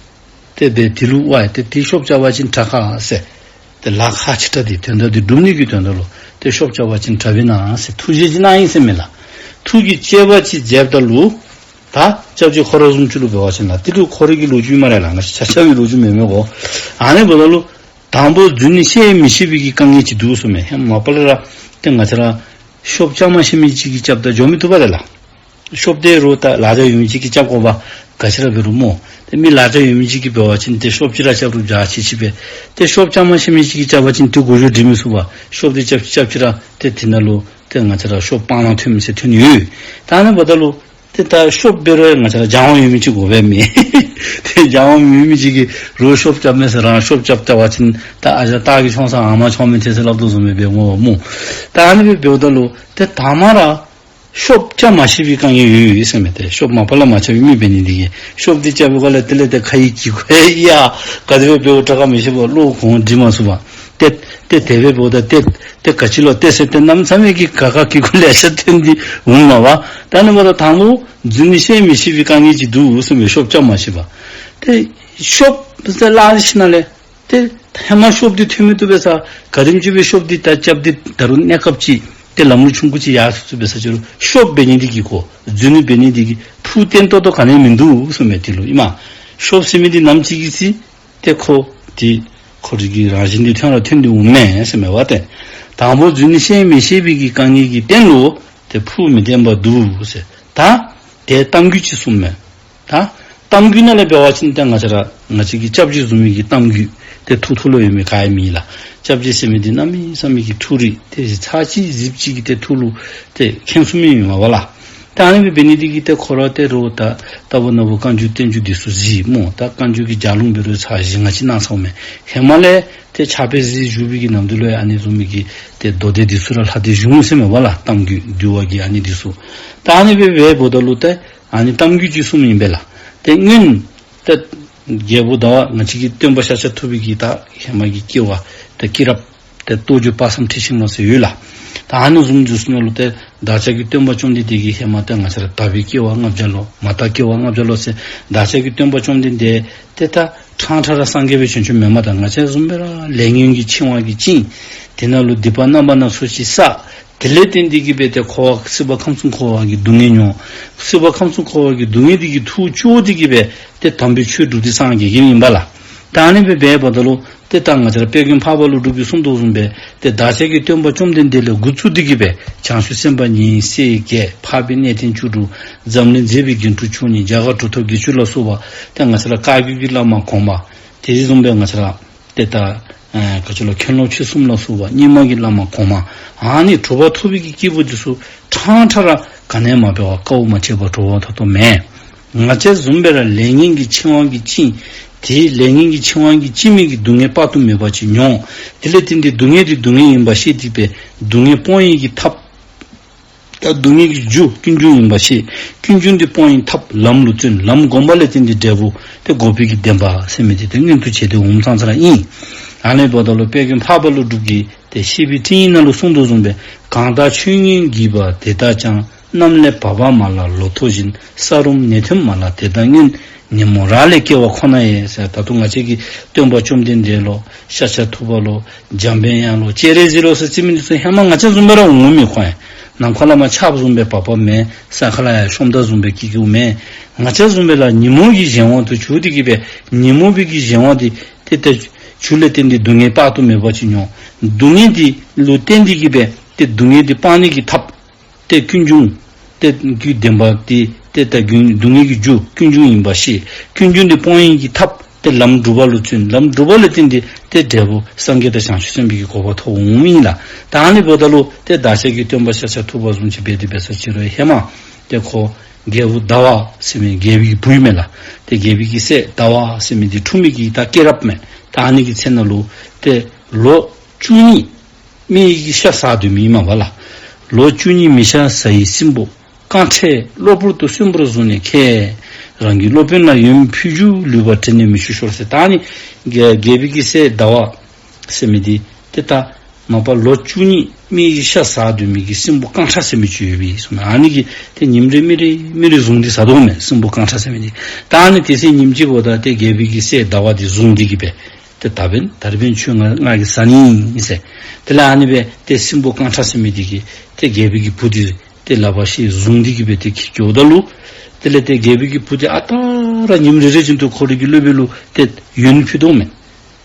ཏེ་སྦེ་དེ་ལུ་ཝའི་ཏེ་དེ་ཤོབ་རྐྱབ་པ་ཅིན་དྲག་ག་ཟེར། ཏེ་ལཱ་ཁག་ཆེ་དྲགས་འདི་དོན་དག་འདི་སྒྲུབ་ནི་གི་དོན་དག་ལུ་ཏེ་ཤོབ་རྐྱབ་པ་ཅིན་དྲག་པས་ན་ཟེར་ཐུགས་རྗེ་ཅིག་གནང་ཡི་ཟེར་མས་ལགས། ཐུགས་ཀྱི་དཔྱད་པ་ཅིག་མཛདཔ་ད་ལུ་ད་སྐྱབས་རྗེ་ཁོ་ར་བཟུམ་ཅིག་ལུ་འབད་བ་ཅིན་ལགས། དེ་ལུ་ཁོ་རའི་གི་ལོ་རྒྱུས་སྨ་རེ་ལགས། ང་བཅས་ཆ་ཁྱབ་ཀྱི་ལོ་རྒྱུས་མེན་མས་གོ། ཨ་ནི་འབདཝ་ད་ལུ་དང་པོ་རྫུན་ནི་བཤད་མི་ཤེས་པའི་གི་དཀའ་ངལ་ཅིག་འདུག་ཟེར་མས། ཧེ་མ་པ་ལས་ར་ཏེ་ང་བཅས་ར་ཤོབ་རྐྱབ་མ་ཤེས་མི་ཅིག་གིས་རྐྱབ་ད་འགྱོ་མི་བཏུབ་པས་ཏེ་ལགས། ཤོབ་དེ་རུང་ད་ལག་ཆ་ཡོད་མི་ཅིག་གིས་རྐྱབ་དགོ་པས། ག་ཅི་ར་འབད་རུང་སྨོ། ཏེ་མི་ལག་ཆ་ཡོད་མི་ཅིག་གིས་འབད་བ་ཅིན་ཏེ་ཤོབ་ཅིག་ར་རྐྱབ་རུང་འཇའ་ཆི་ཆི་སྦེ། ཏེ་ཤོབ་རྐྱབ་མ་ཤེས་མི་ཅིག་གིས་རྐྱབ་པ་ཅིན་ཏེ་འགོ་འགྱོ་སྡོད་མི་ཚུགས་པས། ཤོབ་དེ་རྐྱབ་རྐྱབ་ཅི་ར་ཏེ་དེ་ནང་ལུ་ཏེ་ང་བཅས་ར་ཤོབ་སྤང་ནང་ཐོན་མི་ཟེར་ཐོན་ཡོད། ད་ཨ་ནི་འབདཝ་ད་ལུ་ཏེ་ད་ཤོབ་འབད་རུང་ང་བཅས་ར་སྦྱང་བ་ཡོད་མི་ཅིག་དགོ་པས་མི། ཏེ་སྦྱང་བ་ཡོད་མི་ཅིག་གིས་རོགས་ཤོབ་རྐྱབ་མས་ཟེར་རང་ཤོབ་རྐྱབ་ལྟ་བ་ཅིན་ད་ཨ་ཞང་སྟག་གི་མཆོང་ས་ཨ་མ་མཆོང་མི་འཐད་ཟེར་སླབ་དོ་བཟུམ་སྦེ་འབད་འོང་སྨོ། ད་ཨ་ནི་སྦེ་འབདཝ་ད་ལུ་ཏེ་ད་མ་ར་ཤོབ་རྐྱབ་མ་ཤེས་པའི་དཀའ་ངལ་ཡོད་ཡོད་ཟེར་མས། ཏེ་ཤོབ་མ་པ་ལས་མ་རྐྱབ་པའི་མི་འབད་ནི་འདི་གིས་ཤོབ་འདི་རྐྱབ་པའི་སྒང་ལས་དེ་ལས་ཏེ་ཁ་ཡི་གི་གོ་ཡ་ག་དེ་སྦེ་འབདཝ་དྲག་ག་མི་ཤེས་པར་བློ་གོང་འདྲི་མ་ཚུགས་པར་ཏེ་ཏེ་དེ་སྦེ་འབདཝ་ད་ཏེ་ཏེ་ག་ཅི་ལོ་ཏེ་ཟེར་ཏེ་གནམ་མེད་ས་མེད་ཀྱི་ག་ག་གི་གོ་ལེ་ཤ་ཐོན་ཏེ་འོང་མས་པ། ད་ཨ་ནི་འབདཝ་ད་དང་པོ་རྫུན་ནི་བཤད་མི་ཤེས་པའི་དཀའ་ངལ་ཅིག་འདུག་ཟེར་མས། ཤོབ་རྐྱབ་མ་ཤེས་པར་ཏེ་ཤོབ་ཟེར་སླབ་ཞིནམ་ལས་ཏེ་ཧེ་མ་ཤོབ་འདི་ཐོན་མི་བཏུབ་པས་ཟེར། ག་དེམ་ཅིག་སྦེ་ཤོབ་འདི་ད་རྐྱབ་སྟེ་ད་རུང་གནས་སྐབས་ཅིག་ཏེ་ལམ་ལུགས་ཆུང་ཀུ་ཅིག་ཡར་སོང་སོང་འབད་ས་ཅིག་རུང་ཤོབ་འབད་ནི་འདི་གིས་ཁོ་རྫུན་ནི་འབད་ནི་འདི་གིས་ཕུགས་བརྟན་ཏོག་ཏོ་ག་ནི་ཡང་མིན་འདུག་ཟེར་མས། དེ་ལུ་ཨིན་མས། ཤོབ་ཟེར་མི་འདི་ནམ་ཅིག་གི་ཚེ་ཏེ་ཁོ་འདི་ཁོ་རའི་གི་རང་བཞིན་འདི་ཐོན་ར་ཐོན་ཏེ་འོང་མས་ཟེར་མས་པ་ཏེ། དང་པོ་རྫུན་ནི་བཤད་མི་ཤེས་པའི་གི་དཀའ་ངལ་གྱི་སྟེང་ལུ་ཏེ་ཕུགས་མི་བརྟན་པ་འདུག་ཟེར། ད་དེ་གཏམ་རྒྱུད་ཅིག་གསུངམ་མས། ད་གཏམ་རྒྱུད་ནང་ལས་འབད་བ་ཅིན་ཏེ་ང་བཅས་ར་ང་བཅས་ཀྱི་སྐྱབས་རྗེ་བཟུམ་མའི་གི་གཏམ་རྒྱུད་ཏེ་ ཏེ་ཐུགས་ཐུགས་ལུ་ཡོད་མི་ག་ཡང་མེད་ལགས། སྐྱབས་རྗེ་ཟེར་མི་འདི་གནམ་མེད་ས་མེད་ཀྱི་ཐུགས་རིག་ཏེ་ཚར་གཅིག་གཟིགས་ཅིག་གིས་ཏེ་ཐུགས་ལུ་ཏེ་མཁྱེན་སོང་མི་ཨིན་མས་པ་ལགས། ད་ཨ་ནི་སྦེ་འབད་ནི་འདི་གིས་ཏེ་ཁོ་ར་ཏེ་རོགས་ད་ལྟ་བུ་ན་བུ་བཀའ་འགྱུར་བསྟན་འགྱུར་འདི་ཚུ་གཟིགས་སྨོ། ད་བཀའ་འགྱུར་གྱི་ལྗགས་ལུང་འབད་རུང་ཚར་བཞི་ལྔ་ཅིག་གནང་ཚརཝ་མས། ཧེ་མ་ལས་ཏེ་ཕྱག་དཔེ་གཟིགས་བཞུགས་པའི་གི་ནམ་དུས་ལུ་ཡང་ཨ་ནི་བཟུམ་མའི་གི་ཏེ་མདོ་སྡེ་འདི་ཚུ་ར་ལྷག་སྟེ་བཞུགས་ཟེར་མས་པ་ལགས། གཏམ་རྒྱུད་འདུལ་བ་གི་ཨ་ནི་འདི་ཚུ། ད་ཨ་ནི་སྦེ་འབདཝ་ད་ལུ་ཏེ་ཨ་ནི་གཏམ་རྒྱུད་ཅིག་གསུངམ་ཨིན་པས་ལགས། ཏེ་སྔོན་ཏེ་རྒྱལ་པོ་ཟླ་བ་ང་བཅས་ཀྱི་སྟོན་པ་ཤཱཀྱ་ཐུབ་པའི་གི་ད་ཧེ་མ་གི་སྐྱེ་བ་ཏེ་སྐྱེས་རབས་ཏེ་རྟོགས་བརྗོད་དཔག་བསམ་འཁྲི་ཤིང་ལོ་ཟེར་ཡོད་ལགས། ད་ཨ་ནི་བཟུམ་འདི་ཚུ་ནང་ལུ་ཏེ་བདག་ཅག་གི་སྟོན་པ་བཅོམ་ལྡན་འདས་ཀྱི་ཧེ་མ་ཏེ་ང་བཅས་ར་དག་པའི་སྐྱེ་བ་ལྔ་བརྒྱ་ལོ། མ་དག་སྐྱེ་བ་ལྔ་བརྒྱ་ལོ་ཟེར། བདག་ཅག་གི་སྟོན་པ་བཅོམ་ལྡན་འདས་ཏེ་ད་ཕྲང་ཕྲང་ར་སངས་རྒྱས་སྦེ་བྱོན་བྱོནམ་མེན་པར་ད་ང་བཅས་བཟུམ་སྦེ་ར་ལས་ངན་གྱི་འཆིང་བ་གིས་བཅིངས། དེ་ནང་ལུ་སྡིག་པ་རྣམ་པ་སྣ་ཚོགས་ཅིག་བསགས། དེ་ལས་བརྟེན་ཏེ་གིས་སྦེ་ཏེ་འཁོར་བ་སྲིད་པ་ཁམས་གསུམ་འཁོར་བ་གི་སྡུག་བསྔལ་མྱོང་། སྲིད་པ་ཁམས་གསུམ་འཁོར་བ་གི་སྡུག་བསྔལ་འདི་གིས་ཐུགས་སྐྱོ་སྟེ་གིས་སྦེ་ཏེ་དམ་པའི་ཆོས་སྒྲུབ་སྟེ་སངས་རྒྱས་ཀྱི་ཨིན་པས་ལགས། ད་ཨ་ནི་སྦེ་འབདཝ་ད་ལུ་ཏེ་ད་ང་བཅས་ར་དཔལ་མགོན་འཕགས་པ་ཀླུ་སྒྲུབ་ཀྱིས་གསུངས་དོ་བཟུམ་སྦེ་ཏེ་བདག་ཅག་གི་སྟོན་པ་བཅོམ་ལྡན་འདས་ལས་འགོ་བཙུགས་ཏེ་གིས་སྦེ་བྱང་ཆུབ་སེམས་དཔའ་ཉེར་སྲས་བརྒྱད། འཕགས་པའི་གནས་བརྟན་བཅུ་དྲུག། འཛམ་གླིང་མཛེས་པའི་རྒྱན་དྲུག་མཆོག་གཉིས། རྒྱ་གར་གྲུབ་ཐོབ་བརྒྱད་ཅུ་ལ་སོགས་པ་ཏེ་ང་བཅས་ར་བཀའ་བརྒྱུད་ཀྱི་བླ་མ་གོང་མ། དེ་བཟུམ་སྦེ་ང་བཅས་ར་ཏེ་ད་ཨེ་ག་ཅི་ལོ་མཁན་སློབ་ཆོས་གསུམ་ལ་སོགས་པ་རྙིང་མ་གི་བླ་མ་གོང་མ། ཨ་ནི་གྲུབ་པ་ཐོབ་པའི་གི་སྐྱེས་བུ་འདི་ཚུ་ཕྲང་ཕྲང་ར་ག་ནི་ཡང་མ་འབད་བར་དཀའཝ་མ་སྤྱད་པར་གྲུབ་པ་ཐོབ་ཐོབ་མས། ང་བཅས་བཟུམ་སྦེ་ར་ལས་ངན་གྱི་འཆིང་བ་གིས་བཅིངས། དེ་ལས་ངན་གྱི་འཆིང་བ་གིས་བཅིངས་མི་གི་སྡུག་བསྔལ་དཔག་ཏུ་མེད་པ་ཅིག་མྱོང་། དེ་ལས་བརྟེན་ཏེ་སྡུག་བསྔལ་འདི་སྡུག་བསྔལ་ཨིན་པ་ཤེས་ཏེ་སྦེ་སྡུག་བསྔལ་སྤོང་ནི་གི་ཐབས། ད་སྡུག་བསྔལ་གྱི་རྒྱུ་ཀུན་འབྱུང་ཨིན་པ་ཤེས། ཀུན་འབྱུང་འདི་སྤོང་ནི་ཐབས་ལམ་ལུ་བརྩོན། ལམ་བསྒོམ་པ་ལས་བརྟེན་ཏེ་འབྲས་བུ་ཏེ་འགོག་པའི་གི་བདེན་པ་ཟེར་མི་འདི་ཏེ་མངོན་དུ་བྱས་ཏེ་འོངམ་ཙང་ཙ་ར་ཨིན། ཨ་ནི་འབདཝ་ད་ལུ་དཔལ་མགོན་འཕགས་པ་ཀླུ་སྒྲུབ་ཀྱིས་ཏེ་བཤེས་པའི་སྤྲིངས་ཡིག་ནང་ལུ་གསུངས་དོ་བཟུམ་སྦེ་གང་དག་ཆོས་ཉིད་བགྱིས་པ་དེ་དག་ཀྱང་། གནམ་ལས་བབས་པ་མ་ལགས་ལོ་ཐོག་བཞིན། ས་རུམ་ནད་ཐེབས་མ་ལགས་དེ་དག་སྔོན། ཉོན་མོངས་རག་ལས་སྐྱེ་བ་ཁོ་ན་ཡིས་ཟེར། ད་རུང་ང་བཅས་ཀྱི་སྟོན་པ་བཅོམ་ལྡན་འདས་ལོ། ཤཱཀྱ་ཐུབ་པ་ལོ། འཇམ་དཔལ་དབྱངས་ལོ། སྤྱན་རས་གཟིགས་ལོ་ཟེར་བརྩི་མི་འདི་ཚུ་ཧེ་མ་ང་བཅས་བཟུམ་སྦེ་ར་འོང་མི་ཁོང་ཡང་ནམ་མཁའ་ལས་མར་ཆརཔ་བཟུམ་སྦེ་བབས་བབསཔ་མེན། ས་ཁ་ལས་ཡར་ཤོངམ་ད་བཟུམ་སྦེ་སྐྱེ་སྐྱེཝ་མེན། ང་བཅས་བཟུམ་སྦེ་ར་ཉོན་མོངས་ཀྱི་གཞན་དབང་དུ་གྱུར་ཏེ་གིས་སྦེ་ཉོན་མོངས་པའི་གི་གཞན་དབང་འདི་ཏེ་ཏེ་གྱུར་ལས་བརྟེན་ཏེ་སྡུག་བསྔལ་དཔག་ཏུ་མེད་པ་ཅིག་མྱོང་། སྡུག་བསྔལ་འདི་ལུ་བརྟེན་ཏེ་གིས་སྦེ་ཏེ་སྡུག་བསྔལ་འདི་སྤང་ནི་གི་ཐབས་ཏེ་ཀུན་འབྱུང་ཏེ་རྒྱུ་བདེན་པ་འདི་ཏེ་ད་རྒྱུ་སྡུག་བསྔལ་གྱི་རྒྱུ་ཀུན་འབྱུང་ཨིན་པ་ཤེས། ཀུན་འབྱུང་འདི་སྤོང་ནི་གི་ཐབས་ཏེ་ལམ་སྒྲུབ་པ་ལུ་བརྩོན། ལམ་སྒྲུབ་པ་ལས་བརྟེན་ཏེ་ཏེ་འབྲས་བུ་སངས་རྒྱས་དང་བྱང་ཆུབ་སེམས་དཔའི་གི་གོ་འཕང་ཐོབ་འོངམ་ཨིན་ལགས། ད་ཨ་ནི་འབདཝ་ད་ལུ་ཏེ་བདག་ཅག་གི་སྟོན་པ་ཤཱཀྱ་ཐུབ་པ་བཟུམ་ཅིག་འབད་དེ་འབད་ས་ཅིག་རུང་ཧེ་མ་ཏེ་ཁོ་རྒྱལ་པོ་ཟླ་བ་ཟེར་མི་རྒྱལ་པོའི་གི་བུ་ཨིན་མས་ལགས། ཏེ་རྒྱལ་པོའི་གི་སྲས་ཟླ་བ་ཟེར་མི་འདི་འཁྲུངས་མི་གི་ད་སྐྱེས་རབས་མས། ད་ཨ་ནི་གི་ཚེ་ནང་ལུ་ཏེ་ལོ་བཅུ་གཉིས་སྨད་ཀྱི་ཤ་ཟ་སྡོད་མི་ཨིན་མས་པ་ལགས། ལོ་བཅུ་གཉིས་མི་ཤ་ཟ་ཡི་སྲིན་པོ་རྐང་ཁྲས་གློ་བུར་དུ་གསོན་པོར་བཟུང་ནས་ཁྱེར། རང་གི་སློབ་དཔོན་ལ་ཡོན་ཕུལ་རྒྱུ་ལུས་པ་བྲལ་ནས་མིག་ཆུ་ཤོར་ཟེར། ད་ཨ་ནི་རྒྱལ་རྒྱལ་པོའི་གི་སྲས་ཟླ་བ་ཟེར་མི་འདི་ཏེ་ད་མ་པ་ལོ་བཅུ་གཉིས་སྨད་ཀྱི་ཤ་ཟ་སྡོད་མི་གི་སྲིན་པོ་རྐང་ཁྲ་ཟེར་མི་ཅིག་ཡོད་པས་གསུངས་མས། ཨ་ནི་གིས་ཏེ་ཉིནམ་རེ་མི་རེ་མི་རེ་བཟུང་སྟེ་ཟ་དོ་མས། སྲིན་པོ་རྐང་ཁྲ་ཟེར་མི་འདི། ད་ཨ་ནི་དེ་ཚེ་ཉིནམ་གཅིག་པོ་ད་ཏེ་རྒྱལ་པོའི་གི་སྲས་ཟླ་བ་འདི་བཟུང་སྟེ་གིས་སྦེ་ཏེ་ད་འབདན་ད་རིས་འབདན་ཁྱོད་ང་ང་གིས་ཟ་ནི་ཨིན་ཟེར། དེ་ལས་ཨ་ནི་སྦེ་ཏེ་སྲིན་པོ་རྐང་ཁྲ་ཟེར་མི་འདི་གིས་ཏེ་རྒྱལ་པོའི་གི་བུ་འདི་ཏེ་ལག་པ་བཤེད་བཟུང་སྟེ་གིས་སྦེ་ཏེ་འཁྱིད་འགྱོཝ་ད་ལུ་དེ་ལས་ཏེ་རྒྱལ་པོའི་གི་བུ་འདི་ཨ་རྟག་ར་ཉིནམ་རེ་རེ་བཞིན་དུ་ཁོ་རའི་གི་སློབ་དཔོན་ལུ་ཏེ་ཡོན་ཕུལ་དོ་མས།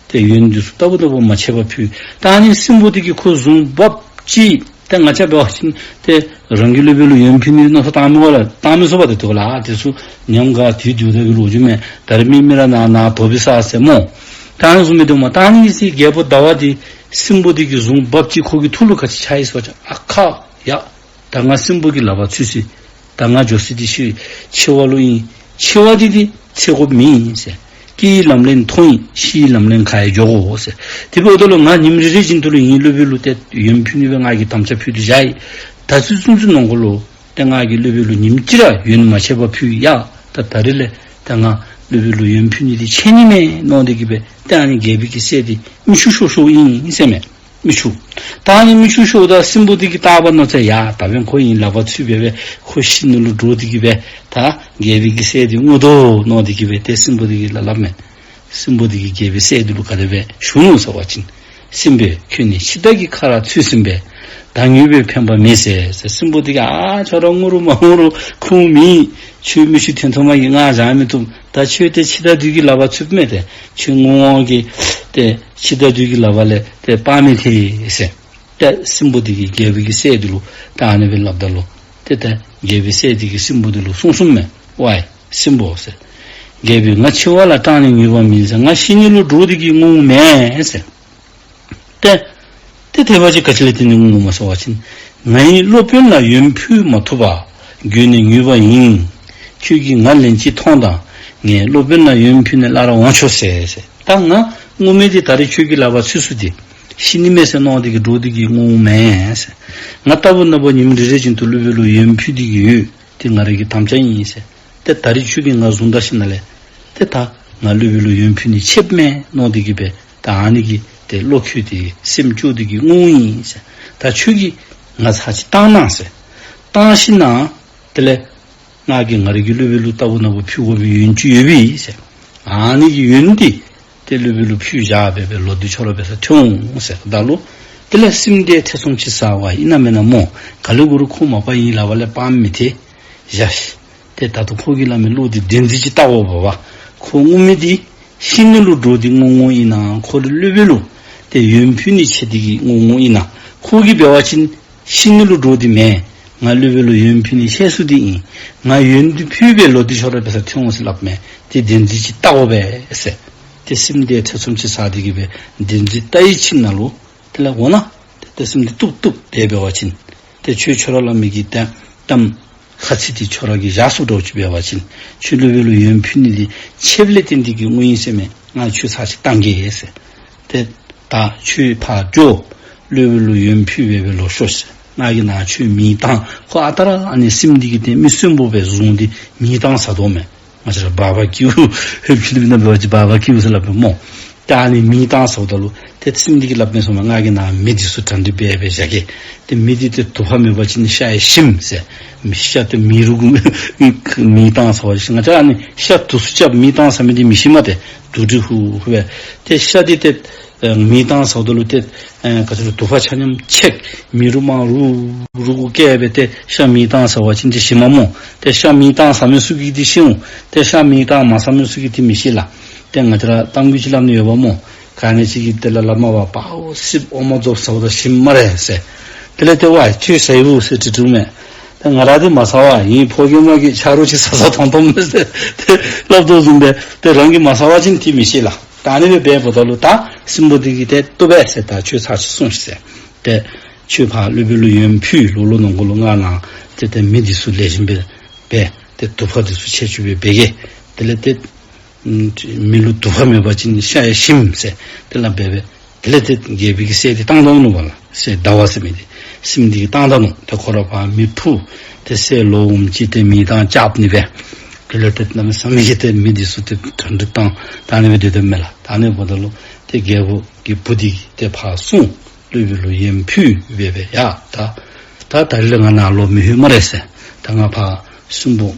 ཏེ་ཡོན་འདི་ཚུ་ལྟ་བུ་ལྟ་བུ་མ་ཆད་པར་ཕུལ། ད་ཨ་ནི་སྲིན་པོ་འདི་གིས་ཁོ་བཟུང་འབགཔ་ཅིག་ཏེ་ང་བཅས་འབད་བ་ཅིན་ཏེ་རང་གི་སློབ་དཔོན་ལུ་ཡོན་ཕུལ་ནི་མནོ་བསམ་བཏང་མི་དགོ་ལགས། བཏང་མི་ཚུགས་པས། ཏེ་དེ་ལས་ཨ་དེ་ཚུ་ཉམས་དགའ་དུས་དུས་ད་གི་ལོ་རྒྱུས་མས། ད་རིས་མི་མི་ར་ནཱ་ནཱ་དོ་བི་ས་ཟེར་སྨོ། ད་ཨ་ནི་བཟུམ་མི་འདུག་སྨོ། ད་ཨ་ནི་ཚེ་རྒྱལ་པོ་ཟླ་བ་འདི་སྲིན་པོ་འདི་གིས་བཟུང་འབགཔ་ཅིག་ཁོ་གི་ཐུགས་ལུ་ག་ཅི་ཆགས་ཡི་ཟེར་བ་ཅིན་ཨ་ཁ་ཡ། ད་ང་སྲིན་པོ་གི་ལག་པར་ཚུད་ཅི། ད་ང་འགྱོ་ས་འདི་འཆི་འཆི་བ་ལུ་ཨིན། འཆི་བ་འདི་འདི་འཚོལ་དགོཔ་མེད་ཟེར། སྐྱེ་བའི་ལམ་ལས་མཐོ་ཡི། ཤི་བའི་ལམ་ལས་ག་ཡང་འགྱོ་དགོ་ཟེར། དེ་འབདཝ་ད་ལུ་ང་ཉིནམ་རེ་རེ་བཞིན་དུ་ལུ་ངེའི་སློབ་དཔོན་ལུ་ཏེ་ཡོན་ཕུལ་ནི་སྦེ་ང་གིས་དམ་བཅའ་ཕུལ་ཏེ་བཞག་ཡི། ད་ཚུན་ཚོད་ནང་འཁོད་ལུ་ཏེ་ང་གིས་སློབ་དཔོན་ལུ་ཉིནམ་གཅིག་ར་ཡོན་མ་ཆད་པར་ཕུལ་ཡི། ད་ད་རིས་ལས་ད་ང་སློབ་དཔོན་ལུ་ཡོན་ཕུལ་ནི་འདི་ཆད་ནི་མས་མནོ་སྟེ་གིས་སྦེ་ཏེ་ཨ་ནི་རྒྱལ་པོའི་གི་སྲས་འདི་མིག་ཆུ་ཤོར་ཤོརཝ་ཨིན་ཟེར་མས། མིག་ཆུ། ད་ཨ་ནི་མིག་ཆུ་ཤོརཝ་ད་སྲིན་པོ་འདི་གིས་བལྟ་བ་མནོ་ཚེ་ཡ་ད་འབདན་ཁོ་ཨིན་ལག་པར་ཚུད་སྦེ་སྦེ་ཁོ་ཤི་ནི་ལུ་འདྲོག་སྟེ་གིས་སྦེ་ད་རྒྱལ་པོའི་གི་སྲས་འདི་ངུ་དོ་མནོ་སྟེ་གིས་སྦེ་ཏེ་སྲིན་པོ་འདི་གིས་སླབ་སླབ་མས། སྲིན་པོ་འདི་གིས་རྒྱལ་པོའི་སྲས་འདི་ལུ་ག་དེ་སྦེ་ཞུ་ནུག་ཟེར་བ་ཅིན། སྲིན་པོ་ཁྱོད་ནི་འཆི་བདག་གི་ཁ་ར་ཚུད་ཟིན་པས། བདག་ངུས་པས་ཕན་པ་མེད་ཟེར་ཟེར། སྲིན་པོ་འདི་གིས་ཨ་ཁྱོད་ར་ངུ་རུང་མ་ངུ་རུང་ཁུངས་མེད། ཁྱོད་མིག་ཆུ་ཐོན་ཐོནམ་གིས་ང་བཞག་མི་བཏུབ། ད་ཁྱོད་ཏེ་འཆི་བདག་བདུད་ཀྱི་ལག་པར་ཚུདཔ་མས། ཏེ་ཁྱོད་ངུ་འོང་གི་ཏེ་འཆི་བདག་བདུད་ཀྱི་ལག་པ་ལས་ཏེ་སྤང་མི་ཐེ་ཟེར། ཏེ་སྲིན་པོ་འདི་གིས་རྒྱལ་པོའི་གི་སྲས་འདི་ལུ་ད་ཨ་ནི་སྦེ་སླབ་ད་ལུ་ཏེ་ད་རྒྱལ་པོའི་སྲས་འདི་གིས་སྲིན་པོ་འདི་ལུ་གསུངས་གསུངསམ་མས། ཝའི་སྲིན་པོ་ཟེར། རྒྱལ་པོས་ང་འཆི་བ་ལ་སྐྲག་ནས་ངུས་པ་མིན་ཟེར། ང་ཤི་ནི་ལུ་འདྲོག་སྟེ་གིས་ངུཝ་མེན་ཟེར། ཏེ་ཏེ་དེ་འབད་བ་ཅིན་ག་ཅི་ལས་བརྟེན་ནས་ངུཝ་སྨོ་ཟེར་བ་ཅིན། ང་ཡི་སློབ་དཔོན་ལ་ཡོན་ཕུལ་མ་ཐུབ་པར་འགྱོད་ནས་ངུས་པ་ཡིན། ཁྱོད་ཀྱིས་ང་ལན་ཅིག་མཐོང་དང་། ངས་སློབ་དཔོན་ལ་ཡོན་ཕུལ་ནས་སླར་འོང་ཆོག་ཟེར་ཟེར། ད་ང་ངུ་མི་འདི་ད་རེས་ཁྱོད་ཀྱིས་ལག་པར་ཚུད་ཚུགས་ཏེ་ཤི་ནི་མས་ཟེར་མནོ་སྟེ་གིས་འདྲོག་སྟེ་གིས་ངུཝ་མེན་ཟེར། ང་ལྟ་བུ་ན་བུ་ཉིནམ་རེ་རེ་བཞིན་དུ་སློབ་དཔོན་ལུ་ཡོན་ཕུལ་ཏེ་གིས་ཡོད། དེ་ང་རའི་གི་དམ་བཅའ་ཨིན་ཟེར། ཏེ་ད་རེས་ཁྱོད་ཀྱིས་ང་བཟུང་ད་ཞིནམ་ལས་ཏེ་ད་ང་སློབ་དཔོན་ལུ་ཡོན་ཕུལ་ནི་ཆདཔ་མས་མནོ་སྟེ་གིས་སྦེ་ད་ཨ་ནི་གིས་ཏེ་བློ་འགྱོད་དེ་སེམས་སྐྱོ་སྟེ་གིས་ངུཝ་ཨིན་ཟེར། ད་ཁྱོད་ཀྱིས་ང་ཚར་ཅིག་བཏང་གནང་ཟེར། བཏང་ཞིནམ་དེ་ལས་ང་གིས་ང་རའི་གི་སློབ་དཔོན་ལུ་ལྟ་བུ་ན་བུ་ཕུལ་དགོ་པའི་ཡོན་ཅིག་ཡོད་པས་ཟེར། ཨ་ནི་གི་ཡོན་འདི་ཏེ་སློབ་དཔོན་ལུ་ཕུལ་བཞག་སྦེ་སྦེ་ལོག་སྟེ་ཁྱོད་ར་འབད་སར་ཐོན་འོང་ཟེར། ད་ལུ་དེ་ལས་སྲིནམོ་དེ་ཐེ་ཚོམ་ཅིག་ཟ་བ་ཨིན་ན་མེན་ན་སྨོ། ག་ལས་འགོ་རུང་ཁོ་མ་པ་ཨིན་ལག་པ་ལས་སྤར་མི་ཐལ། བཞག་ཤིག། ཏེ་ད་ལྟོ་ཁོ་གིས་སླབ་མི་བློ་འདི་བདེན་འཛིན་ཅིག་བལྟ་དགོ་པས། ཁོ་ངུ་མི་འདི་ཤི་ནི་ལུ་འདྲོག་སྟེ་ངུ་ངུཝ་ཨིན་ན། ཁོ་རའི་སློབ་དཔོན་ལུ་ཏེ་ཡོན་ཕུལ་ནི་ཆེད་དེ་གིས་ངུ་ངུཝ་ཨིན་ན། ཁོ་གིས་འབད་བ་ཅིན་ཤི་ནི་ལུ་འདྲོག་སྟེ་མེན། ང་སློབ་དཔོན་ལུ་ཡོན་ཕུལ་ནི་ཆེད་སུ་འདི་ཨིན། ང་ཡོན་འདི་ཕུལ་སྦེ་ལོག་སྟེ་ཁྱོད་ར་འབད་སར་ཐོན་འོང་ཟེར་སླབ་མས། ཏེ་བདེན་འཛིན་ཅིག་བལྟ་དགོ་པས་ཟེར། ཏེ་སྲིནམོ་དེ་ཐེ་ཚོམ་ཅིག་ཟ་སྟེ་གིས་སྦེ་བདེན་འཛིན་བལྟ་བའི་ཚེ་ན་ལུ་དེ་ལས་འོ་ན་ཏེ་ཏེ་སྲིནམོ་དེ་བཏུབ་བཏུབ་དེ་འབད་བ་ཅིན་ཏེ་ཁྱོད་ཁྱོད་ར་སླབ་མི་གི་ཏེ་གཏམ་ཁ་ཚིག་འདི་ཁྱོད་ར་གིས་བཞག་ཚུགས་འདྲཝ་ཅིག་འབད་བ་ཅིན་ཁྱོད་སློབ་དཔོན་ལུ་ཡོན་ཕུལ་ནི་འདི་ཆདཔ་ལས་བརྟེན་ཏེ་གིས་ངུཝ་ཨིན་ཟེར་མས། ང་ཁྱོད་ཚར་ཅིག་བཏང་གེ་ཟེར། ཏེ་ད་ཁྱོད་ཕར་འགྱོ། སློབ་དཔོན་ལུ་ཡོན་ཕུལ་སྦེ་སྦེ་ལོག་ཤོག་ཟེར། ང་གིས་ནཱ་ཁྱོད་མེ་བཏང་། ཁོ་ཨ་རྟག་ར་ཨ་ནི་སྲིནམོ་འདི་གིས་ཏེ་མི་གསོན་པོ་སྦེ་བཟུང་སྟེ་མེ་བཏང་ཟ་དོ་མས། ང་བཅས་ར་བར་བར་ཀིའུ་ཧེ་ཕྱི་ལུ་ན་འབད་བ་ཅིན་བར་བར་ཀིའུ་ཟེར་སླབ་པས་སྨོ། ཏེ་ཨ་ནི་མེ་བཏང་ཟཝ་ད་ལུ་ཏེ་སྲིནམོ་འདི་གིས་སླབ་མས་སོ་མ། ང་གིས་ནཱ་མེ་འདི་ཚུ་གྲ་སྒྲིག་འབད་སྦེ་བཞག་གེ། ཏེ་མེ་འདི་ཏེ་དུ་པ་མེད་པ་ཅིན་ཤ་ཡང་ཞིམ་ཟེར། ཤ་ཏེ་མེ་རུ་གུ་མེ་བཏང་ཟ་བ་ཅིན་ང་བཅས་ཨ་ནི་ཤ་དུ་སུ་རྐྱབ་མེ་བཏང་ཟ་མི་འདི་མི་ཤི་མས། ཏེ་དུ་དྲི་ཧུ་ཧུ་སྦེ། ཏེ་ཤ་འདི་ཏེ་ཨེ་མེ་བཏང་ཟཝ་ད་ལུ་ཏེ་ཨེ་ག་ཅི་ལོ་དུ་པ་ཆ་མཉམ་ཆད། མེ་རུ་མར་རུ་རུ་གུ་བཀལ་སྦེ་ཏེ་ཤ་མེ་བཏང་ཟ་བ་ཅིན་ཏེ་ཤི་མས་སྨོ། ཏེ་ཤ་མེ་བཏང་ཟ་མི་ཚུ་གིས་ཏེ་ཤི་འོང་། ཏེ་ཤ་མེ་བཏང་མ་ཟ་མི་ཚུ་གིས་ཏེ་མི་ཤི་ལགས། ཏེ་ང་བཅས་ར་གཏམ་རྒྱུད་ཅིག་སླབ་ནི་ཡོདཔ་སྨོ། ག་ནི་ཅིག་གིས་ཏེ་ལ་ལ་མ་པ་པའོ་སྲིབ་འོ་མ་རྫོབ་ཟཝ་ད་ཤི་སྨ་རེ་ཟེར། དེ་ལས་ཏེ་ཝའི་ཁྱོད་ཟ་ཡི་གུ་ཟེར་དྲི་དྲིཝ་མས། ཏེ་ང་ར་འདི་མ་ཟ་བས། ངེའི་ཕོ་རྒནམ་གིས་ཆ་རོགས་ཅིག་ཟ་ཟ་ཐོང་ཐོངམ་མས་ཟེར་ཏེ་སླབ་དོ་བཟུམ་སྦེ་ཏེ་རང་གིས་མ་ཟ་བ་ཅིན་ཏེ་མི་ཤི་ལགས། ད་ཨ་ནི་སྦེ་འབདཝ་ད་ལུ་ད་སྲིན་པོ་འདི་གིས་ཏེ་བཏུབ་པས་ཟེར། ད་ཁྱོད་ཚར་ཅིག་སོང་ཤིག་ཟེར། ཏེ་ཁྱོད་ཕར་སློབ་དཔོན་ལུ་ཡོན་ཕུལ། ལོག་ལོག་ནང་འཁོད་ལུ་ང་ནཱ་ཏེ་ཏེ་མེ་འདི་ཚུ་ལེགས་ཤོམ་སྦེ་འབད། ཏེ་དུ་པ་འདི་ཚུ་ཆད་ཆོད་སྦེ་འབད་གེ། དེ་ལས་ཏེ་མེ་ལུ་དུ་པ་མེད་པ་ཅིན་ཤ་ཡང་ཞིམ་ཟེར། དེ་ལས་འབད་འབད། དེ་ལས་ཏེ་རྒྱལ་པོ་གིས་སྲས་འདི་བཏང་ད་ནུག་པ་ལགས། སྲས་ཟླ་བ་ཟེར་མི་འདི་སྲིནམོ་འདི་གིས་བཏང་ད་ནུག། ཏེ་ཁོ་ར་ཕར་མེ་ཕུ། ཏེ་སྲས་ལོག་འོངམ་ཅིག་ཏེ་མེ་བཏང་རྐྱབ་ནི་སྦེ། དེ་ལས་ཏེ་གནམ་མེད་ས་མེད་ཀྱི་ཏེ་མེ་འདི་ཚུ་ཏེ་གྲ་སྒྲིག་བཏང་། ད་ཨ་ནི་སྦེ་སྡོད་དོ་མས་ལགས། ད་ཨ་ནི་འབདཝ་ད་ལུ་ཏེ་རྒྱལ་པོ་གི་བུ་འདི་གིས་ཏེ་ཕར་སོང་། སློབ་དཔོན་ལུ་ཡོན་ཕུལ་འབད་འབད། ཡ་ད་ད་ད་རིས་ལས་ང་ནཱ་ལོག་མི་ལྷོད་སྨ་རེ་ཟེར། ད་ང་ཕར་སྲིན་པོ་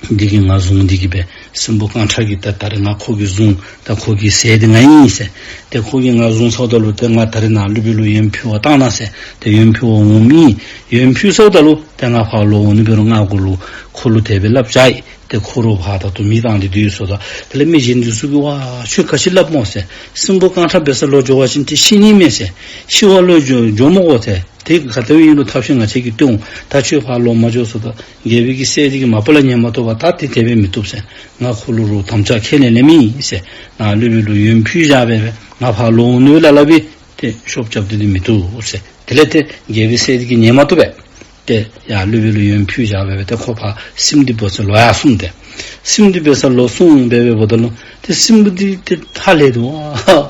འདི་གིས་ང་བཟུང་སྟེ་གིས་སྦེ་སྲིན་པོ་རྐང་ཁྲ་གིས་ད་ད་རིས་ང་ཁོ་གིས་བཟུང་། ད་ཁོ་གི་སྲས་འདི་ང་ཨིན་ཟེར། ཏེ་ཁོ་གིས་ང་བཟུང་ཚརཝ་ད་ལུ་ཏེ་ང་ད་རིས་ནཱ་སློབ་དཔོན་ལུ་ཡོན་ཕུལ་བར་བཏང་གནང་ཟེར། ཏེ་ཡོན་ཕུལ་བར་འོངམ་ཨིན། ཡོན་ཕུལ་ཚརཝ་ད་ལུ་ཏེ་ང་ཕར་ལོག་འོང་ནི་འབད་རུང་ང་གུ་ལུ་ཁོ་ལུ་དེ་སྦེ་སླབ་བྱ་ཡི། ཏེ་ཁོ་ར་ཕར་ད་ལྟོ་མེ་བཏང་སྟེ་སྡོད་ཡོད་ཟེརཝ་ད། དེ་ལས་མི་གཞན་འདི་ཚུ་གིས་ཝའི་ཁྱོད་ག་ཅི་སླབ་སྨོ་ཟེར། སྲིན་པོ་རྐང་ཁྲ་འབད་སར་ལོག་འགྱོ་བ་ཅིན་ཏེ་ཤི་ནི་མས་ཟེར། ཤི་བར་ལོག་འགྱོ་འགྱོ་མི་དགོ་ཟེར། ཏེ་ག་དེ་སྦེ་ཨིན་རུང་ཐབས་ཤེས་ང་བཅས་ཀྱིས་སྟོན་འོང་། ད་ཁྱོད་ཕར་ལོག་མ་འགྱོ་ཟེརཝ་ད་རྒྱལ་པོ་གི་སྲས་འདི་གིས་མ་པ་ལས་ཉན་མ་བཏུབ་པར་ད་ཏེ་དེ་སྦེ་མི་བཏུབ་ཟེར། ང་ཁོ་ལུ་རོགས་དམ་བཅའ་ཁས་ལེན་ལེན་མི་ཨིན་ཟེར། ང་སློབ་དཔོན་ལུ་ཡོན་ཕུལ་བཞག་སྦེ་སྦེ་ང་ཕར་ལོག་འོང་ནི་ལགས་སླབ་སྦེ་ཏེ་ཤོབ་རྐྱབ་སྟེ་འདི་མི་བཏུབ་ཟེར། དེ་ལས་ཏེ་རྒྱལ་པོའི་སྲས་འདི་གིས་ཉན་མ་བཏུབ་པས། ཏེ་ཡར་སློབ་དཔོན་ལུ་ཡོན་ཕུལ་བཞག་སྦེ་སྦེ་ཏེ་ཁོ་ཕར་སྲིནམོ་འདི་འབད་སར་ལོག་ཡར་སོང་སྟེ། སྲིནམོ་འདི་འབད་སར་ལོག་སོང་སྦེ་སྦེ་འབདཝ་ད་ལུ་ཏེ་སྲིནམོ་འདི་ཏེ་ཧ་ལས་ཏེ་ཝའི་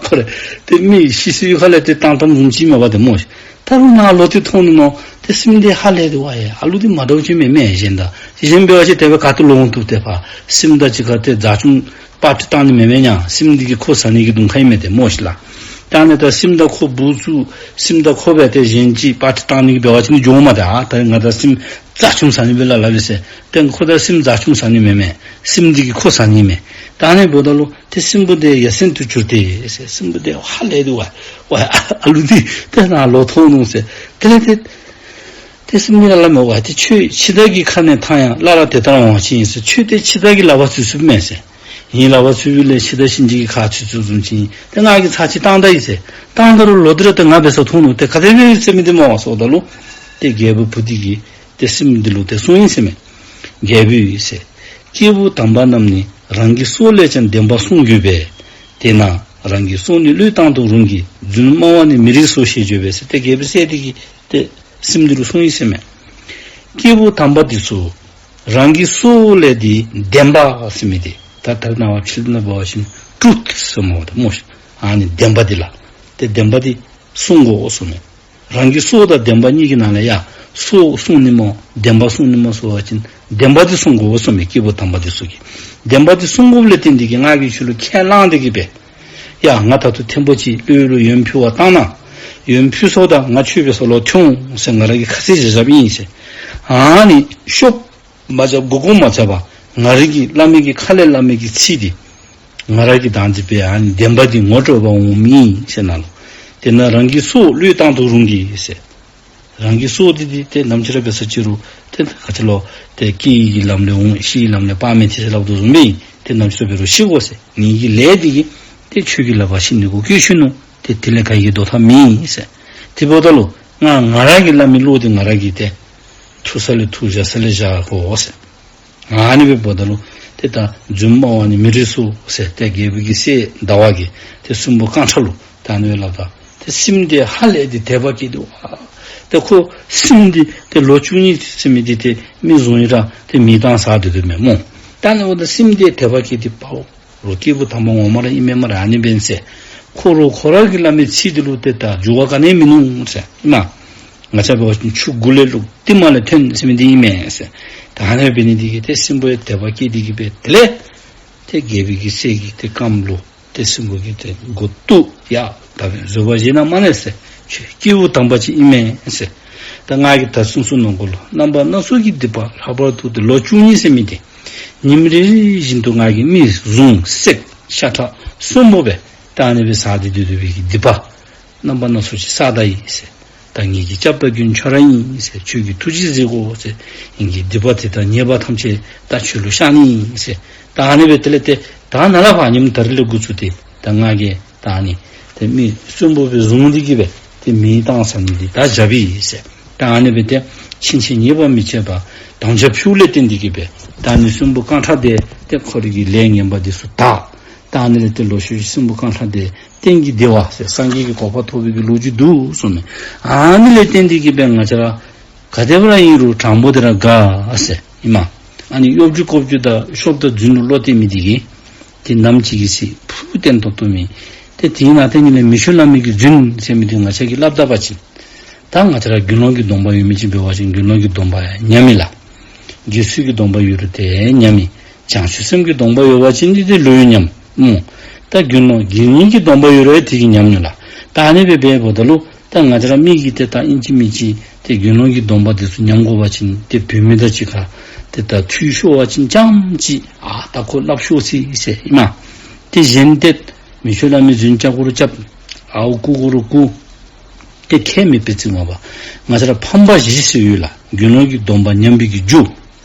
ཁོ་ར་ཏེ་མི་ཤི་སོང་ཡི་ཁ་ལས་ཏེ་བཏང་བཏངམ་བཟུམ་ཅིག་མས་པ་ཏེ་སྨོ་ཤིག། ད་རུང་ནཱ་ལོག་སྟེ་མཐོང་ནུག་ནོ། ཏེ་སྲིནམོ་འདི་ཧ་ལས་ཏེ་ཝའི་ཨ་ལུ་འདི་མ་འདྲཝ་ཅིག་མས་མས། གཞན་དང་གཞན་འབད་བ་ཅིན་དེ་སྦེ་ག་ཏེ་ལོག་འོང་བཏུབ། ཏེ་ཕར་སྲིནམོ་དང་གཅིག་ཁར་ཏེ་མཛའ་ཆུང་པར་ཊི་བཏང་ནི་མེན་མས་ཡ། སྲིནམོ་འདི་གིས་ཁོ་ཟ་ནི་གི་དུང་ཁ་ཨིན་མས་ཏེ་སྨོ་ཤིག་ལགས། ད་ཨ་ནི་ད་སྲིནམོ་དང་ཁོ་བུ་ཚུ་སྲིནམོ་དང་ཁོ་སྦེ་ཏེ་གཞན་ཅིག་པར་ཊི་བཏང་ནི་གི་འབད་བ་ཅིན་འགྱོཝ་མས། ད་ད་ང་དང་སྲིནམོ་མཛའ་ཆུང་ཟ་ནི་སྦེ་སླབ་སླབ་ཡི་ཟེར། ཏེ་ཁོ་དང་སྲིནམོ་མཛའ་ཆུང་ཟ་ནི་མེན་མས། སྲིནམོ་འདི་གིས་ཁོ་ཟ་ནི་མས། ད་ཨ་ནི་འབདཝ་ད་ལུ་ཏེ་སྲིནམོ་འདི་ཡ་མཚན་དུ་གྱུར་ཏེ་ཟེར། སྲིནམོ་འདི་ཧ་ལས་ཏེ་ཝའི་ཝའི་ཨ་ལུ་འདི་ཏེ་ནཱ་ལོག་མཐོང་ནུག་ཟེར། དེ་ལས་ཏེ་ཏེ་སྲིནམོ་འདི་ལ་སླབ་མས། ཝའི་ཏེ་ཁྱོད་འཆི་བདག་གི་ཁ་ནས་ཐང་ཡང་སླར་དེ་ལྟར་འོང་བ་ཅིན་ཟེར། ཁྱོད་ཏེ་འཆི་བདག་གི་ལག་པར་ཚུད་ཚུདཔ་མས་ཟེར། ངེའི་ལག་པར་ཚུད་པ་ལས་འཆི་བདག་གཤིན་རྗེ་གི་ཁར་ཚུད་ཚུདཔ་བཟུམ་ཅིག། ཏེ་ང་གིས་ཚར་ཅིག་བཏང་ད་ཡི་ཟེར། བཏང་ད་རུང་ལོག་སྟེ་ར་ཏེ་ང་འབད་སར་མཐོང་ནུག། ཏེ་ག་དེ་སྦེ་ཟེར་མི་འདི་སྨོ་ཟེརཝ་ད་ལུ་ཏེ་རྒྱལ་པོའི་བུ་འདི་གིས་ཏེ་སྲིནམོ་འདི་ལུ་ཏེ་གསུངས་ཡི་ཟེར་མས། རྒྱལ་པོ་ཡི་ཟེར། སྐྱེས་བུ་དམ་པ་རྣམས་ནི་ རང་གི་སྲོག་ལས་ཀྱང་བདེན་པ་བསྲུང་དགོས་པས། དེས་ན་རང་གི་སྲོག་ནི་བློས་བཏང་དུ་རུང་གི། རྫུན་སྨྲ་བ་ནི་མི་རིགས་སོ་ཞེས་བརྗོད་པས་ཟེར། ཏེ་རྒྱལ་པོའི་སྲས་དེ་གིས་ཏེ་སྲིནམོ་དེ་ལུ་གསུངས་ཡི་ཟེར་མས། སྐྱེས་བུ་དམ་པ་འདི་ཚུ་རང་གི་སྲོག་ལས་འདི་བདེན་པ་ཟེར་མི་འདི་ད་ད་རེས་ནངས་པ་ཕྱི་ལུ་འབད་བ་ཅིན་ཊུ་རུཐ་ཟེར་སྨོ་ད་སྨོ་ཤིག། ཨ་ནི་བདེན་པ་འདི་ལགས། ཏེ་བདེན་པ་འདི་བསྲུང་དགོ་གསུངས་མས། རང་གི་སྲོག་དང་བདེན་པ་གཉིས་ཀྱི་ནང་ལས་ཡ་སྲོག་བསྲུང་ནི་སྨོ་བདེན་པ་བསྲུང་ནི་སྨོ་ཟེར་བ་ཅིན་བདེན་པ་འདི་བསྲུང་དགོ་གསུངས་མས། སྐྱེས་བུ་དམ་པ་འདི་ཚུ་གིས་བདེན་པ་འདི་བསྲུང་དགོཔ་ལས་བརྟེན་ཏེ་གིས་ང་གིས་ཁྱོད་ལུ་ཁས་བླངས་ཏེ་གིས་སྦེ་ཡ་ང་ད་ལྟོ་ཐེངས་པོ་ཅིག་ལུས་ལུ་ཡོན་ཕུལ་བར་བཏང་གནང་། ཡོན་ཕུལ་སོངམ་ད་ང་ཁྱོད་འབད་སར་ལོག་འཐོན་འོང་ཟེར་ང་ར་གིས་ཁ་ཚིག་བཞག་བཞགཔ་ཨིན་ཟེར། ཨ་ནི་ཤོབ་མ་རྐྱབ་མགུ་སྐོར་མ་རྐྱབ་པར་ང་ར་གིས་སླབ་མི་གི་ཁ་ལས་སླབ་མི་གི་ཚིག་འདི་ང་ར་གིས་བདག་འཛིན་འབད་ཨ་ནི་བདེན་པ་འདི་ངོ་སྤྲོད་འབད་འོངམ་ཨིན་ཟེར་ནང་ལུ། དེས་ན་རང་གི་སྲོག་བློས་བཏང་དུ་རུང་གི་ཟེར། རང་གི་སྲོག་འདི་འདི་ཏེ་ནམ་ཅིག་ར་འབད་ས་ཅིག་རུང་ཏེ་ག་ཅི་ལོ་ཏེ་སྐྱེ་ཡི་གི་ལམ་ལས་འོང་ཤི་ཡི་ལམ་ལས་དཔག་མེད་ཐལ་ཟེར་སླབ་དོ་བཟུམ་སྦེ་ཏེ་ནམ་ཅིག་ར་འབད་རུང་ཤི་དགོ་ཟེར། ངེ་གི་ལས་འདི་གིས་ཏེ་ཁྱོད་ཀྱི་ལག་པར་ཤི་ནི་གོ་སྐྱོན་ཆུང་ནུག། ཏེ་དེ་ལས་ག་གིས་ཟློག་ཐབས་མེད་ཟེར། དེ་འབདཝ་ད་ལུ་ང་ང་ར་གིས་སླབ་མི་བློ་འདི་ང་ར་གིས་ཏེ་འཐུ་ས་ལས་འཐུ་བཞག་ས་ལས་བཞག་དགོ་ཟེར། ཨ་ནི་སྦེ་འབདཝ་ད་ལུ་ཏེ་ད་རྫུན་སྨྲ་བ་ནི་མི་རིགས་སོ་ཟེར་ཏེ་རྒྱལ་པོའི་གི་སྲས་ཟླ་བ་གིས་ཏེ་སྲིན་པོ་རྐང་ཁྲ་ལུ་ད་ཨ་ནི་སྦེ་སླབ་ད། ཏེ་སྲིནམོ་དེ་ཧ་ལས་ཏེ་དད་པ་སྐྱེས་ཏེ་ཨ་ཏེ་ཁོ་སྲིནམོ་འདི་ཏེ་ལོ་བཅུ་གཉིས་ཟེར་མི་འདི་ཏེ་མི་བཟུང་ཡི་ར་ཏེ་མེ་བཏང་ཟ་སྡོད་དོ་མས་སྨོ། ད་ཨ་ནི་འབདཝ་ད་སྲིནམོ་དེ་དད་པ་སྐྱེས་ཏེ་པའོ། རོགས་སྐྱེས་བུ་དམ་པ་ངོ་མ་ར་ཨིན་མས་སྨ་རེ། ཨ་ནི་འབད་ཟེར། ཁོ་རོགས་ཁོ་ར་གིས་སླབ་མི་ཚིག་འདི་ལུ་ཏེ་ད་འགྱུར་བ་ག་ནི་ཡང་མིན་ནུག་ཟེར་ཨིན་མས། ང་བཅས་འབད་བ་ཅིན་ཆུ་གུ་ལས་བླུགས་ཏེ་མར་ལས་འཐོན་ཟེར་མི་འདི་ཨིན་མས་ཟེར། ད་ཨ་ནི་འབད་ནི་འདི་གིས་ཏེ་སྲིན་པོ་ཡང་དད་པ་སྐྱེས་ཏེ་གིས་སྦེ་དེ་ལས་ཏེ་རྒྱལ་པོའི་གི་སྲས་ཀྱི་ཏེ་རྐངམ་ལུ་ཏེ་སྲིན་པོ་གིས་ཏེ་མགུ་བཏུད། ཡ་ད་འབད་བཟོད་པ་བཞེས་གནང་མ་ནི་ཟེར། ཁྱོད་སྐྱེས་བུ་དམ་པ་ཅིག་ཨིན་མས་ཟེར། ད་ང་གིས་ད་ཚུན་ཚོད་ནང་འཁོད་ལུ་རྣམ་པ་སྣ་ཚོགས་ཀྱི་སྡིག་པ་ལྷག་པར་དུ་ཏེ་ལོ་བཅུ་གཉིས་ཟེར་མི་འདི་ཉིནམ་རེ་རེ་བཞིན་དུ་ང་གིས་མི་བཟུང་བསད་ཤ་ཁྲག་གསོན་པོ་སྦེ་ད་ཨ་ནི་སྦེ་ཟ་སྟེ་སྡོད་སྡོད་པའི་གི་སྡིག་པ་རྣམ་པ་སྣ་ཚོགས་ཅིག་བསགས་ད་ཡི་ཟེར། ད་ངེ་གི་སྐྱབས་དང་མགོན་ཁྱོད་ར་ཨིན་ཟེར། ཁྱོད་ཀྱིས་ཐུགས་རྗེ་གཟིགས་དགོ་ཟེར། ངེ་གི་སྡིག་པ་དེ་དང་ཉེས་པ་ཐམས་ཅད་ད་ཁྱོད་ལུ་བཤགས་ནི་ཨིན་ཟེར། ད་ཨ་ནི་སྦེ་དེ་ལས་ཏེ་ད་ནཱ་ལས་ཕར་ཉིནམ་ད་རིས་ལས་འགོ་བཙུགས་ཏེ་ད་ང་གིས་ད་ཨ་ནི་ཏེ་མི་གསོན་པོ་སྦེ་བཟུང་སྟེ་གིས་སྦེ་ཏེ་མེ་བཏང་ཟ་ནི་འདི་ད་བཞག་པས་ཟེར། ད་ཨ་ནི་སྦེ་ཏེ་ཕྱིན་ཆད་ཉེས་པ་མི་བྱེད་པར་དམ་བཅའ་ཕུལཝ་ལས་བརྟེན་ཏེ་གིས་སྦེ་ད་ཨ་ནི་སྲིན་པོ་རྐང་ཁྲ་དེ་ཏེ་ཁོ་རའི་གི་ལས་ངན་པ་འདི་ཚུ་དག། ད་ཨ་ནི་ལས་ཏེ་ལོག་ཤུལ་ཤུལ་སྲིན་པོ་རྐང་ཁྲ་དེ་གཏན་གྱི་བདེ་བ་ཟེར་སངས་རྒྱས་ཀྱི་གོ་འཕང་ཐོབ་པའི་གི་ལོ་རྒྱུས་འདུག་གསུངས་མས། ཨ་ནི་ལས་བརྟེན་ཏེ་གིས་སྦེ་ང་བཅས་ར་ག་དེ་སྦེ་ར་ཨིན་རུང་དྲང་པོ་དེ་ར་དགའ་ཟེར་ཨིན་མས། ཨ་ནི་གཡོ་སྒྱུ་ཀོ་སྒྱུ་དང་ཤོབ་དང་རྫུན་ལུ་བློ་གཏད་མི་འདི་གིས་ཏེ་ནམ་ཅིག་གི་ཚེ་ཕུགས་བརྟན་ཏོག་ཏོ་མེད། ཏེ་དེ་ནང་ཏེ་ཨ་ནི་ལས་མི་ཆོས་བླ་མའི་གི་རྫུན་ཟེར་མི་འདི་ང་བཅས་ཀྱིས་སླབ་ད་པ་ཅིན་ད་ང་བཅས་ར་དགེ་སློང་གི་སྡོམ་པ་ཡོད་མི་ཅིག་འབད་བ་ཅིན་དགེ་སློང་གི་སྡོམ་པ་ཡང་ཉམས་མས་ལགས། དགེ་ཚུལ་གྱི་སྡོམ་པ་ཡོད་རུང་ཏེ་ཉམས་མས། བྱང་ཆུབ་སེམས་ཀྱི་སྡོམ་པ་ཡོད་པ་ཅིན་འདི་ཏེ་ལོས་ཉམས་སྨོ། ད་དགེ་སློང་དགེ་བསྙེན་གྱི་སྡོམ་པ་ཡོད་རུང་ཏེ་གིས་ཉམས་ནུག་ལགས། ད་ཨ་ནི་སྦེ་འབདཝ་ད་ལུ་ད་ང་བཅས་ར་མི་གིས་ཏེ་ད་ཨིན་ཅི་མིན་ཅི་ཏེ་དགེ་སློང་གི་སྡོམ་པ་འདི་ཚུ་ཉམས་དགོ་པ་ཅིན་ཏེ་བུད་མེད་དང་གཅིག་ཁར་ཏེ་ད་འཐུས་ཤོར་བ་ཅིན་ཙམ་ཅིག་ཨ་ད་ཁོ་སླབ་ཤོར་ཅི་ཟེར་ཨིན་མས། ཏེ་གཞན་ཏེ་མི་ཆོས་བླ་མའི་རྫུན་རྐྱབ་དགོ་རུང་རྐྱབ། ཨརཝ་རྐུ་དགོ་རུང་རྐུ། ཏེ་ཁྱད་མེད་པའི་རྩིས་མ་པ། ང་བཅས་ར་ཕམ་པ་བཞི་ཟེར་ཡོད་ལགས། དགེ་སློང་གི་སྡོམ་པ་ཉམས་པའི་གི་རྒྱུ་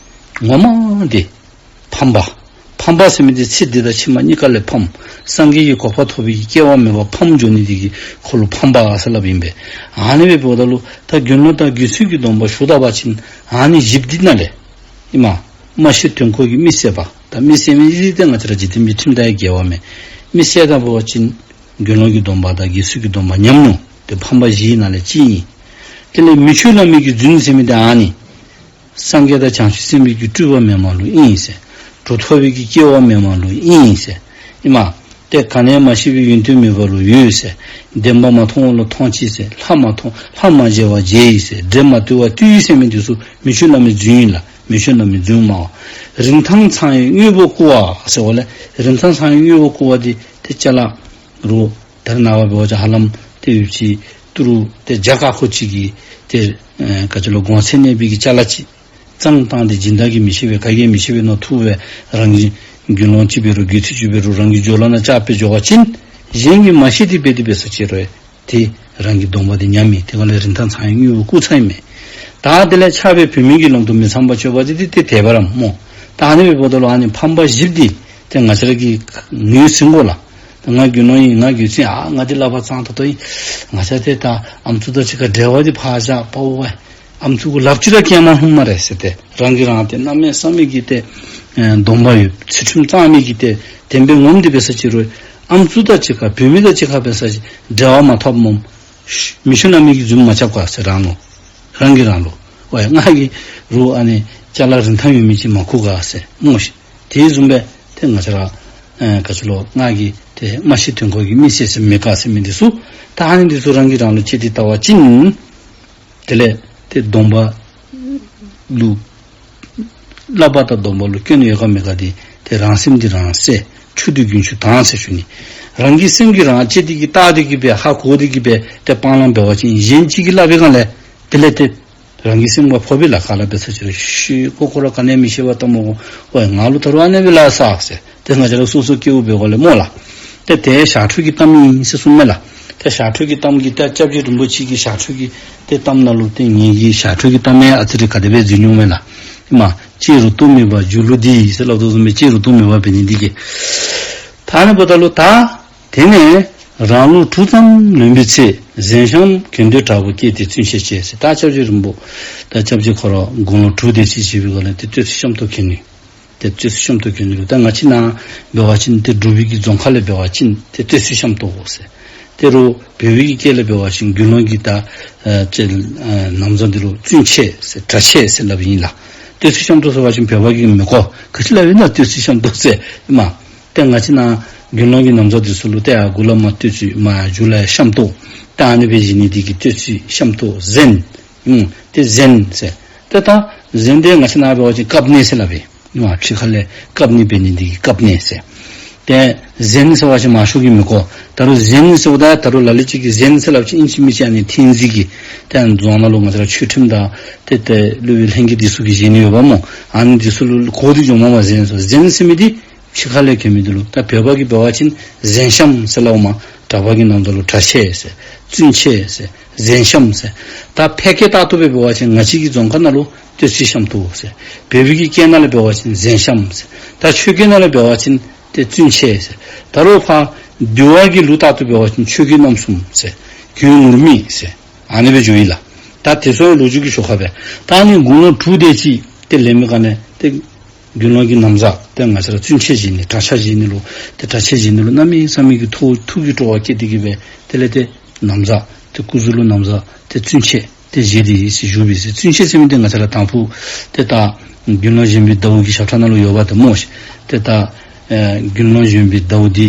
ངོ་མ་འདི་ཕམ་པ། ཕམ་པ་ཟེར་མི་འདི་ཚེ་འདི་དང་ཕྱི་མ་གཉིས་ཀ་ལས་ཕམ། སངས་རྒྱས་ཀྱི་གོ་འཕང་ཐོབ་པའི་གི་སྐལ་བ་མེད་པར་ཕམ་འགྱོ་ནི་འདི་གིས་ཁོ་ལུ་ཕམ་པ་ཟེར་སླབ་ཨིན་པས། ཨ་ནི་སྦེ་འབདཝ་ད་ལུ་ད་དགེ་སློང་དང་དགེ་ཚུལ་གྱི་སྡོམ་པ་ཞུ་ད་པ་ཅིན་ཨ་ནི་བཞི་འདི་ནང་ལས་ཨིན་མས། སྨྲ་ཤེས་དོན་གོ་གི་མི་བསད་པ། ད་མི་བསད་མི་འདི་ཏེ་ང་བཅས་ར་འཇིག་རྟེན་པའི་ཁྲིམས་དང་ཡང་འགལ་བ་མས། མི་བསད་ད་པ་ཅིན་དགེ་སློང་གི་སྡོམ་པ་དང་དགེ་ཚུལ་གྱི་སྡོམ་པ་ཉམས་ནུག། ཏེ་ཕམ་པ་བཞི་ནང་ལས་གཅིག་ཨིན། དེ་ལས་མི་ཆོས་བླ་མའི་གི་རྫུན་ཟེར་མི་འདི་ཨ་ནི་སངས་རྒྱས་དང་བྱང་ཆུབ་སེམས་དཔའི་གི་སྤྲུལ་པ་མེན་མ་ལུ་ཨིན་ཟེར། གྲུབ་ཐོབ་པའི་གི་སྐྱེ་བ་མེན་མ་ལུ་ཨིན་ཟེར་ཨིན་མས། ཏེ་ག་ནི་ཡང་མ་ཤེས་པའི་ཡོན་ཏན་མེད་པ་ལུ་ཡོད་ཟེར། བདེན་པ་མ་མཐོང་བ་ལུ་མཐོང་ཅི་ཟེར། ལྷ་མ་མཐོང་ལྷ་མ་མཇལ་བ་མཇལ་ཡི་ཟེར། འདྲེ་མ་བཏུལ་བ་བཏུལ་ཡི་ཟེར་མི་འདི་ཚུ་མི་ཆོས་བླ་མའི་རྫུན་ཨིན་ལགས། མི་ཆོས་བླ་མའི་རྫུན་སྨྲ་བ། རིན་ཐང་ཚང་བའི་དངོས་པོ་རྐུ་བ་ཟེར་བ་ལས་རིན་ཐང་ཚང་བའི་དངོས་པོ་རྐུ་བ་འདི་ཏེ་ཅ་ལ་རུང་ད་རེས་ནངས་པ་འབད་བ་ཅིན་ཧ་ལམ་ཏེ་ཡུདཔ་ཅིག་ཏི་རུ་ཏེ་རྒྱ་གར་ཁོ་ཅིག་གིས་ཏེ་ཨེ་ག་ཅི་ལོ་གོང་ཚད་གནས་པའི་གི་ཅ་ལ་ཅིག་གཙང་བཏང་སྟེ་སྦྱིན་བདག་གིས་མི་ཤེས་པས་ག་གིས་མི་ཤེས་པས་མནོ་བཏུབ་པས། རང་གི་དགེ་སློང་ཅིག་འབད་རུང་དགེ་ཚུལ་ཅིག་འབད་རུང་རང་གི་སྦྱོར་ཀློག་ནང་བཅའ་བཏང་འགྱོ་བ་ཅིན་གཞན་གྱིས་མ་ཤེས་ཏེ་འབད་དེ་འབད་ས་ཅིག་རུང་ཏེ་རང་གི་སྡོམ་པ་འདི་ཉམས་མས། ཏེ་ག་ལས་རིན་ཐང་ཚང་བའི་དངོས་པོ་རྐུ་ཚར་ཨིན་མས། ད་དེ་ལས་ཆགས་པའི་བུད་མེད་ཀྱི་ལམ་དུ་མི་ཚངས་པར་སྤྱོད་པ་འདི་ཏེ་དེ་སྦེ་ར་སྨོ། ད་ཨ་ནི་སྦེ་འབདཝ་ད་ལུ་ཨ་ནི་ཕམ་པ་བཞི་འདི་ཏེ་ང་བཅས་ར་གིས་ངོས་ཟིན་དགོ་ལགས། ད་ང་དགེ་སློང་ཨིན་ང་དགེ་ཚུལ་ཨ་ང་འདི་ལག་པར་བཙངས་ད་ལྟོ་ཨིན། ང་བཅས་ཏེ་ད་ཨམ་སྲུ་དང་གཅིག་ཁར་འབྲེལ་བ་འདི་ཕར་བཞག་པའོ་ཝའི། ཨམ་སྲུ་གུ་ལགཔ་ཅིག་ར་བཀལ་མ་ལྷུང་སྨ་རེ་ཟེར་ཏེ། རང་གིས་རང་ཏེ་གནམ་མེད་ས་མེད་ཀྱི་ཏེ་ཨེ་སྡོམ་པ་ཡོད་ཚུལ་ཁྲིམས་གཙང་མའི་གི་ཏེ་བདེན་པའི་ངོམ་འདི་འབད་ས་ཅིག་རུང་ཨམ་སྲུ་དང་གཅིག་ཁར་བུད་མེད་དང་གཅིག་ཁར་འབད་ས་ཅིག་འབྲེལ་བ་མ་འཐབ་སྨོ། མི་ཤུ་ན་མི་གི་རྫུན་མ་རྐྱབ་ག་ཟེར། རང་ལུ་རང་གིས་རང་ལུ་ཝའི་ང་གིས་རུང་ཨ་ནི་ཅ་ལ་རིན་ཐང་ཡོད་མི་ཅིག་མ་བརྐུ་ག་ཟེར་སྨོ་ཤིག། དེ་བཟུམ་སྦེ་ཏེ་ང་བཅས་ར་ཨེ་ག་ཅི་ལོ་ང་གིས་ཏེ་སྨྲ་ཤེས་དོན་གོ་གི་མི་བསད་ཟེར་མི་དགའ་ཟེར་མི་འདི་ཚུ་ད་ཨ་ནི་འདི་ཚུ་རང་གིས་རང་ལུ་ཅིག་ཏེ་བལྟ་བ་ཅིན་དེ་ལས་ཏེ་སྡོམ་པ་ལུ་བསླབ་པ་དང་སྡོམ་པ་ལུ་སྐྱོན་ཡོད་ག་མེད་ག་འདི་ཏེ་རང་སེམས་འདི་རང་གསལ། ཆུ་འདི་རྒྱུན་ཆུ་དྭངས་ཟེར་ཞུ་ནི། རང་གི་སེམས་ཀྱིས་རང་དཔྱད་དེ་གི་བལྟ་སྟེ་གི་སྦེ་ཧ་གོ་སྟེ་གི་སྦེ་ཏེ་སྤང་བླང་འབད་བ་ཅིན་གཞན་ཅིག་གིས་སླབ་པའི་སྒང་ལས་དེ་ལས་ཏེ་རང་གི་སེམས་ཁར་ཕོག་པས་ལགས། ག་ལ་འབད་ས་ཅིག་རུང་ཤི་ཁོ་ཁོ་ར་ག་ནི་མི་ཤེས་པར་བལྟ་སྨོ། ཝའི་ང་ལུ་ད་རུང་ཨ་ནི་སྦེ་ལགས་ས་ཟེར། ཏེ་ང་བཅས་ར་སོ་སོ་སྐྱེ་བོ་འབད་དགོ་ལས་སྨོ་ལགས། ཏེ་དེ་ཞག་ཁྲོད་ཀྱི་གཏམ་ཨིན་ཟེར་གསུངས་མས་ལགས། ཏེ་ཞག་ཁྲོད་ཀྱི་གཏམ་གྱི་ད་སྐྱབས་རྗེ་རིན་པོ་ཆེ་གི་ཞག་ཁྲོད་ཀྱི་ཏེ་གཏམ་ནང་ལུ་ཏེ་ངེ་གི་ཞག་ཁྲོད་ཀྱི་གཏམ་ཨེ་ཨ་ཙི་རེ་ག་དེ་སྦེ་འཛིན་འོང་མས་ལགས། ཨེ་མ་སྐྱེས་རུང་སྟོབས་མེད་པར་སྒྱུ་ལུས་འདི་ཟེར་སླབ་དོ་བཟུམ་སྦེ་སྐྱེས་རུང་སྟོབས་མེད་པར་འབད་ནི་འདི་གིས། ད་ཨ་ནི་འབདཝ་ད་ལུ་ད་དེ་ནས་རང་ལོ་དྲུག་ཙམ་ལོན་པའི་ཚེ་གཟན་ཤམ་གྱོན་འདོད་དྲག་པོ་སྐྱེས་ཏེ་བཙུན་ཆད་བྱས་ཟེར། ད་སྐྱབས་རྗེ་རིན་པོ་ད་སྐྱབས་རྗེ་ཁོ་ར་དགུང་ལོ་དྲུག་དེ་ཅིག་བཞེས་པའི་སྒང་ལས་ཏེ་སྟོད་ཚེ་ཤམ་ཐབས་གྱོན་ནི། ཏེ་སྟོད་ཚེ་ཤམ་ཐབས་གྱོན་ནི་ལུ་ད་ང་བཅས་ནཱ་འབད་བ་ཅིན་ཏེ་འབྲུག་པའི་གི་རྫོང་ཁ་ལས་འབད་བ་ཅིན་ཏེ་སྟོད་ཚེ་ཤམ་ཐབས་ཟེར། ཏེ་རུང་བོད་པའི་གི་སྐད་ལས་འབད་བ་ཅིན་དགེ་སློང་གི་ད་ཨེ་ཅིག་ཨེ་ན་བཟའ་འདི་ལུ་བཙུན་ཆད་ཟེར་གྲྭ་ཆད་ཟེར་སླབ་ཨིན་ལགས། སྟོད་ཚེ་ཤམ་ཐབས་ཟེར་བ་ཅིན་བོད་པ་གིས་མི་གོ་ག་ཅི་སླབ་ཨིན་ན་སྟོད་ཚེ་ཤམ་ཐབས་ཟེར་ཨིན་མས། ཏེ་ང་བཅས་ནཱ་དགེ་སློང་གི་ན་བཟའ་འདི་ཚུ་ལུ་ཏེ་ཡར་མགུ་ལས་མར་སྟོད་ཚེ་མར་མཇུག་ལས་ཤམ་ཐབས། ད་ཨ་ནི་སྦེ་བཞེས་ནི་འདི་གིས་སྟོད་ཚེ་ཤམ་ཐབས་གཟན། ཨུམ་ཏེ་གཟན་ཟེར། ཏེ་ད་གཟན་འདི་ང་བཅས་ནཱ་འབད་བ་ཅིན་བཀབ་ནི་ཟེར་སླབ་ཨིན། ཨ་ཕྱི་ཁ་ལས་བཀབ་ནི་འབད་ནི་འདི་གིས་བཀབ་ནི་ཟེར། ཏེ་གཟན་ཟེར་བ་ཅིན་མང་ཤོས་ཀྱིས་མི་གོ། ད་རུང་གཟན་ཟེརཝ་ད་ད་རུང་ལ་ལུ་ཅིག་གིས་གཟན་ཟེར་སླབ་ཅིན་ཨིན་ཅི་མིན་ཅི་ཨ་ནི་འཐེན་རྫས་ཀྱི་ཏེ་རྫོང་ནང་ལུ་ང་བཅས་ར་ཆོས་ཁྲིམས་དང་ཏེ་ཏེ་སློབ་དཔོན་ལྷན་རྒྱས་འདི་ཚུ་གིས་བཞེས་ནི་ཡོདཔ་སྨོ། ཨ་ནི་འདི་ཚུ་ལུ་གོ་སྟེ་འགྱོཝ་མས་གཟན་ཟེར། གཟན་ཟེར་མི་འདི་ཕྱི་ཁ་ལས་གྱོན་མི་འདི་ལུ། ད་བོད་པ་གིས་འབད་བ་ཅིན་གཟན་ཤམ་ཟེར་སླབ་འོང་མས། གྲྭ་པ་གི་ན་བཟའ་ལུ་གྲྭ་ཆད་ཟེར། བཙུན་ཆད་ཟེར། གཟན་ཤམ་ཟེར། ད་ཕལ་སྐད་ལྟར་དུ་སྦེ་འབད་བ་ཅིན་ང་བཅས་ཀྱི་རྫོང་ཁ་ནང་ལུ་སྟོད་ཚེ་ཤམ་ཐབས་ཟེར། བོད་པའི་གི་སྐད་ནང་ལས་འབད་བ་ཅིན་གཟན་ཤམ་ཟེར། ད་ཆོས་སྐད་ནང་ལས་འབད་བ་ཅིན་ཏེ་བཙུན་ཆད་ཟེར། ད་རུང་ཕར་འདུལ་བ་གི་ལུགས་ལྟར་དུ་འབད་བ་ཅིན་ཆོས་གོས་རྣམ་གསུམ་ཟེར། གོས་ངུར་སྨྲིག་ཟེར། ཨ་ནི་སྦེ་འགྱོཝ་ཨིན་ལགས། ད་དེ་ཚུ་ལོ་རྒྱུས་ཀྱི་ཞོར་ཁར་སྦེ་ད་ཨ་ནི་དགུང་ལོ་དྲུག་དེ་ཅིག་ཏེ་ལོན་པའི་སྒང་ལས་ཏེ་དགེ་སློང་གི་ན་བཟའ་ཏེ་ང་བཅས་ར་བཙུན་ཆད་བཞེས་ནི་གྲྭ་ཆད་བཞེས་ནི་ལུ་ཏེ་གྲྭ་ཆད་བཞེས་ནི་ལུ་གནམ་མེད་ས་མེད་ཀྱི་ཐུགས་ཐུགས་ཀྱི་སྤྲོ་བ་སྐྱེས་ཏེ་གི་སྦེ་དེ་ལས་ཏེ་ན་བཟའ་ཏེ་སྐུ་གཟུགས་ལུ་ན་བཟའ་ཏེ་བཙུན་ཆད་ཏེ་བཞེས་ཏེ་ཡི་ཟེར་བཞུགས་པས་ཟེར། བཙུན་ཆད་ཟེར་མི་འདི་ང་བཅས་ར་དང་ཕུ་ཏེ་ད་དགེ་སློང་གཞོན་པའི་ཟླཝ་གི་ཞབས་ཁྲ་ནང་ལུ་ཡོདཔ་ད་སྨོ་ཤིག། ཏེ་ད་ཨེ་དགེ་སློང་གཞོན་པའི་ཟླཝ་འདི་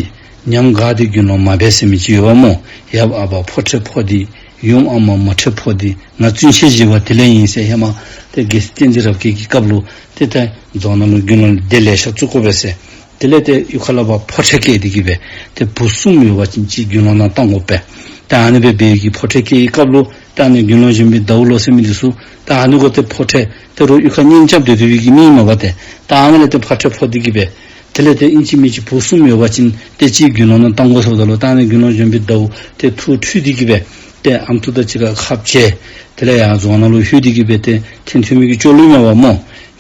ཉམས་དགའ་སྟེ་དགེ་སློང་མ་འབད་ཟེར་མི་ཅིག་ཡོདཔ་སྨོ། ཡབ་ཨ་པ་ཕོ་ཁྲལ་ཕོག་སྟེ་ཡུམ་ཨ་མ་མོ་ཁྲལ་ཕོག་སྟེ་ང་བཙུན་ཆད་བཞེས་པ་དེ་ལས་ཨིན་ཟེར། ཧེ་མ་ཏེ་རྒྱལ་སྲས་བསྟན་འཛིན་རབ་རྒྱས་ཀྱི་སྐབས་ལུ་ཏེ་ཏེ་རྫོང་ནང་ལུ་དགེ་སློང་སྡེ་ལེ་ཤ་བཙུགས་དགོ་པས་ཟེར། དེ་ལས་ཏེ་གཡུས་ཁ་ལས་ཕར་ཕོ་ཁྲལ་བཀལ་ཏེ་གི་སྦེ་ཏེ་བུ་གསུམ་ཡོད་པ་ཅིན་གཅིག་དགེ་སློང་ནང་གཏང་དགོ་པས། ཏེ་ཨ་ནི་སྦེ་འབད་བའི་གི་ཕོ་ཁྲལ་བཀལ་བའི་སྐབས་ལུ་ཏེ་ཨ་ནི་དགེ་སློང་གཞོན་པའི་ཟླཝ་ལོ་ཟེར་མི་འདི་ཚུ་ཏེ་ཨ་ནི་གུ་ཏེ་ཕོ་ཁྲལ་ཏེ་རུང་གཡུས་ཁར་གཉེན་རྐྱབ་སྡོད་སྡོད་པའི་གི་མི་ཨིནམ་འབད་དེ་ཏེ་ཨ་ནི་ལས་ཏེ་ཕོ་ཁྲལ་ཕོག་སྟེ་གི་སྦེ་དེ་ལས་ཏེ་ཨིན་ཅི་མིན་ཅི་བུ་གསུམ་ཡོད་པ་ཅིན་ཏེ་གཅིག་དགེ་སློང་ནང་གཏང་དགོ་ཟེརཝ་ད་ལུ་ཏེ་ཨ་ནི་དགེ་སློང་གཞོན་པའི་ཟླཝ་ཏེ་ཐུགས་འཁྲུལ་ཏེ་གི་སྦེ་ཏེ་ཨམ་སྲུ་དང་གཅིག་ཁར་ཁ་འབྱལ། དེ་ལས་ཡར་རྫོང་ནང་ལུ་ལྷོད་དེ་གི་སྦེ་ཏེ་ཐོན་ཐོན་མི་གི་སྐྱོ་གླུ་ཨིནམ་འབད་སྨོ།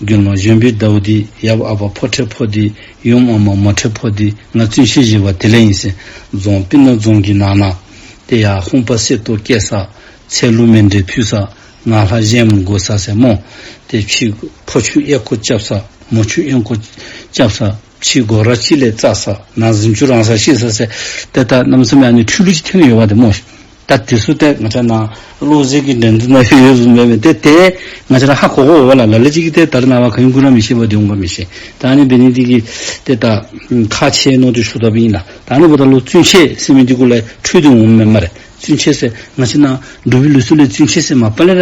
དགེ་སློང་གཞོན་པའི་ཟླཝ་འདི་ཡབ་ཨ་པ་ཕོ་ཁྲལ་ཕོག་སྟེ་ཡུམ་ཨ་མ་མོ་ཁྲལ་ཕོག་སྟེ་ང་བཙུན་ཆད་བཞེས་པ་དེ་ལས་ཨིན་ཟེར། རྫོང་སྤུ་ན་རྫོང་གི་ནང་ན་ཏེ་ཡར་ཧུམ་པ་གསེར་ཏོག་བཀལ་ས་ཚལ་ལུ་མཎྜལ་ཕུལ་ས་ངང་ལྷ་བཞེངསམ་དགོ་ས་ཟེར་སྨོ། ཏེ་ཕྱི་ཕོ་ཆུ་གཡས་སྐོར་རྐྱབ་ས་མོ་ཆུ་གཡོན་སྐོར་རྐྱབ་ས་ཕྱི་སྒོ་ར་གཅིག་ལས་བཙག་ས་ནང་གཟིམ་ཆུང་རང་ས་བཤིག་ས་ཟེར། ཏེ་ད་གནམ་མེད་ས་མེད་ཨ་ནི་འཁྲུལ་གླུ་ཅིག་ཐོན་ཡོདཔ་ད་སྨོ་ཤིག། ད་དེ་ཚུ་ཏེ་ང་བཅས་ནཱ་བློ་གསལ་གྱི་འགྲན་བསྡུར་ནང་ཡོད་བཟུམ་སྦེ་མས། ཏེ་ཏེ་ང་བཅས་ར་ཧ་གོ་དགོ་པས་ལགས། ལ་ལུ་ཅིག་གིས་ཏེ་ད་རེས་ནངས་པ་ག་ཡོད་གུ་ར་མི་ཤེས་པར་སྡོད་འོང་ག་མི་ཤེས། ད་ཨ་ནི་འབད་ནི་འདི་གིས་ཏེ་ད་ཁག་ཆེ་མནོ་སྟེ་ཞུ་དོ་བ་ཨིན་ལགས། ད་ཨ་ནི་འབདཝ་ད་ལུ་བཙུན་ཆད་ཟེར་མི་འདི་གུ་ལས་འཕྲོས་ཏེ་འོངམ་མས་སྨ་རེ། བཙུན་ཆད་ཟེར་ང་བཅས་ནཱ་འབྲུག་པའི་ལུགས་སྲོལ་ལས་བཙུན་ཆད་ཟེར་མ་པ་ལས་ར་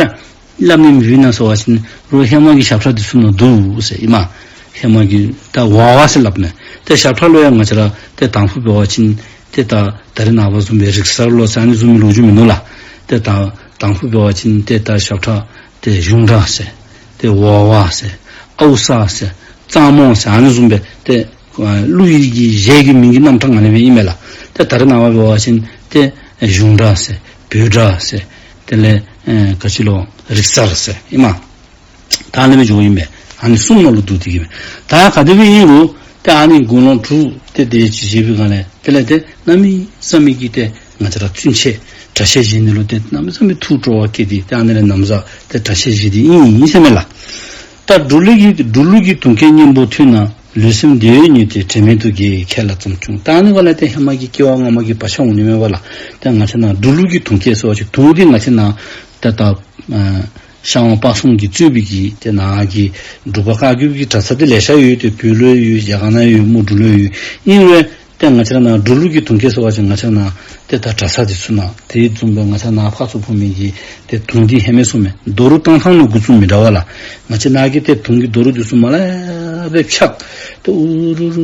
སླབ་ནི་མེདཔ་ཨིན་ན་ཟེར་བ་ཅིན་རོགས་ཧེ་མ་གི་ཞབས་ཁྲ་འདི་ཚུ་ནང་འདུག་ཟེར་ཨིན་མས། ཧེ་མ་གི་ད་ཝ་ཝ་ཟེར་སླབ་མས། ཏེ་ཞབས་ཁྲ་ལུ་ཡང་ང་བཅས་ར་ཏེ་དང་ཕུ་འབད་བ་ཅིན་ཏེ་ད་ད་རེས་ནངས་པ་བཟུམ་སྦེ་རིག་གསར་ལོ་ཟེར་ཨ་ནི་བཟུམ་མའི་ལོ་རྒྱུས་མིན་ནུག་ལགས། ཏེ་ད་དང་ཕུ་འབད་བ་ཅིན་ཏེ་ད་ཞབས་ཁྲ་ཏེ་གཞུང་སྒྲ་ཟེར་ཏེ་ཝ་ཝ་ཟེར་ཨའུ་ས་ཟེར་གཙང་མོ་ཟེར་ཨ་ནི་བཟུམ་སྦེ་ཏེ་ཨ་གླུ་ཡི་གི་གཞས་ཀྱི་མིང་གི་རྣམ་གྲངས་ཨ་ནི་སྦེ་ཨིན་མས་ལགས། ཏེ་ད་རེས་ནངས་པ་འབད་བ་ཅིན་ཏེ་གཞུང་སྒྲ་ཟེར་བོད་སྒྲ་ཟེར་དེ་ལས་ཨེ་ག་ཅི་ལོ་རིག་གསར་ཟེར་ཨིན་མས། ད་ཨ་ནི་སྦེ་འགྱོཝ་ཨིན་པས། ཨ་ནི་གསུམ་ནང་ལུ་འདུ་སྟེ་གི་སྦེ། ད་ག་དེ་སྦེ་ཨིན་རུང་ཏེ་ཨ་ནི་དགུང་ལོ་དྲུག་ཏེ་དེ་ཅིག་བཞེས་པའི་སྒང་ལས་དེ་ལས་ཏེ་གནམ་མེད་ས་མེད་ཀྱི་ཏེ་ང་བཅས་ར་བཙུན་ཆད་ གྲྭ་ཤག་བཞེངས་ནི་ལུ་ཏེ་གནམ་མེད་ས་མེད་ཐུགས་སྤྲོ་བ་སྐྱེས་ཏེ་ཏེ་ཨ་ནི་ལས་ན་བཟའ་ཏེ་གྲྭ་ཤག་བཞེངས་ཏེ་ཨིན་ཨིན་ཟེར་མས་ལགས། ད་འབྲུག་ལུག་གི་འབྲུག་ལུག་གི་དུང་སྐད་སྙན་པོ་ཐོས་ན། ལུས་སེམས་བདེ་བས་མྱོས་ཏེ་དྲན་མེད་དུ་བརྒྱལ་ཁྱེད་ལ་བརྩམས་བྱུང་། ད་ཨ་ནི་སྒང་ལས་ཏེ་ཧེ་མ་གི་སྐྱེ་བ་སྔ་མ་གི་བག་ཆགས་འོང་ནི་མས་པ་ལགས། ཏེ་ང་བཅས་ནཱ་འབྲུག་ལུག་གི་དུང་སྐད་ཟེར་བ་ཅིན་དུང་འདི་ང་བཅས་ནཱ་ཏེ་ད་ཨ་ཤར་ཝང་སྤ་གསུམ་གྱིས་གཙོས་པའི་གི་ཏེ་ནཱ་གི་འབྲུག་པ་བཀའ་བརྒྱུད་ཀྱི་གྲྭ་ས་འདི་ལེ་ཤ་ཡོད། ཏེ་བོད་ལུ་ཡོད། རྒྱ་གར་ནང་ཡོད། མོ་འབྲུག་ལུ་ཡོད། ཨིན་རུང་ཏེ་ང་བཅས་ར་ནཱ་འབྲུག་ལུག་གི་དུང་སྐད་ཟེར་བ་ཅིན་ང་བཅས་ར་ནཱ་ཏེ་ད་གྲྭ་ས་འདི་ཚུ་ནང་དེ་བཟུམ་སྦེ་ང་བཅས་ནཱ་ཕར་ཚུར་ཕུ་མི་གི་ཏེ་དུང་འདི་ཧེ་མ་བཟུམ་མེན། རྡོ་རུག་བཏང་ཐངས་ནང་འགོ་བཙུགས་མི་འདྲ་བས་ལགས། ང་བཅས་ནཱ་གི་ཏེ་དུང་གི་རྡོ་རུག་འདི་ཚུ་མ་ལས་ཡར་སྦེ་ཕྱག་ཏེ་འུ་རུ་རུ་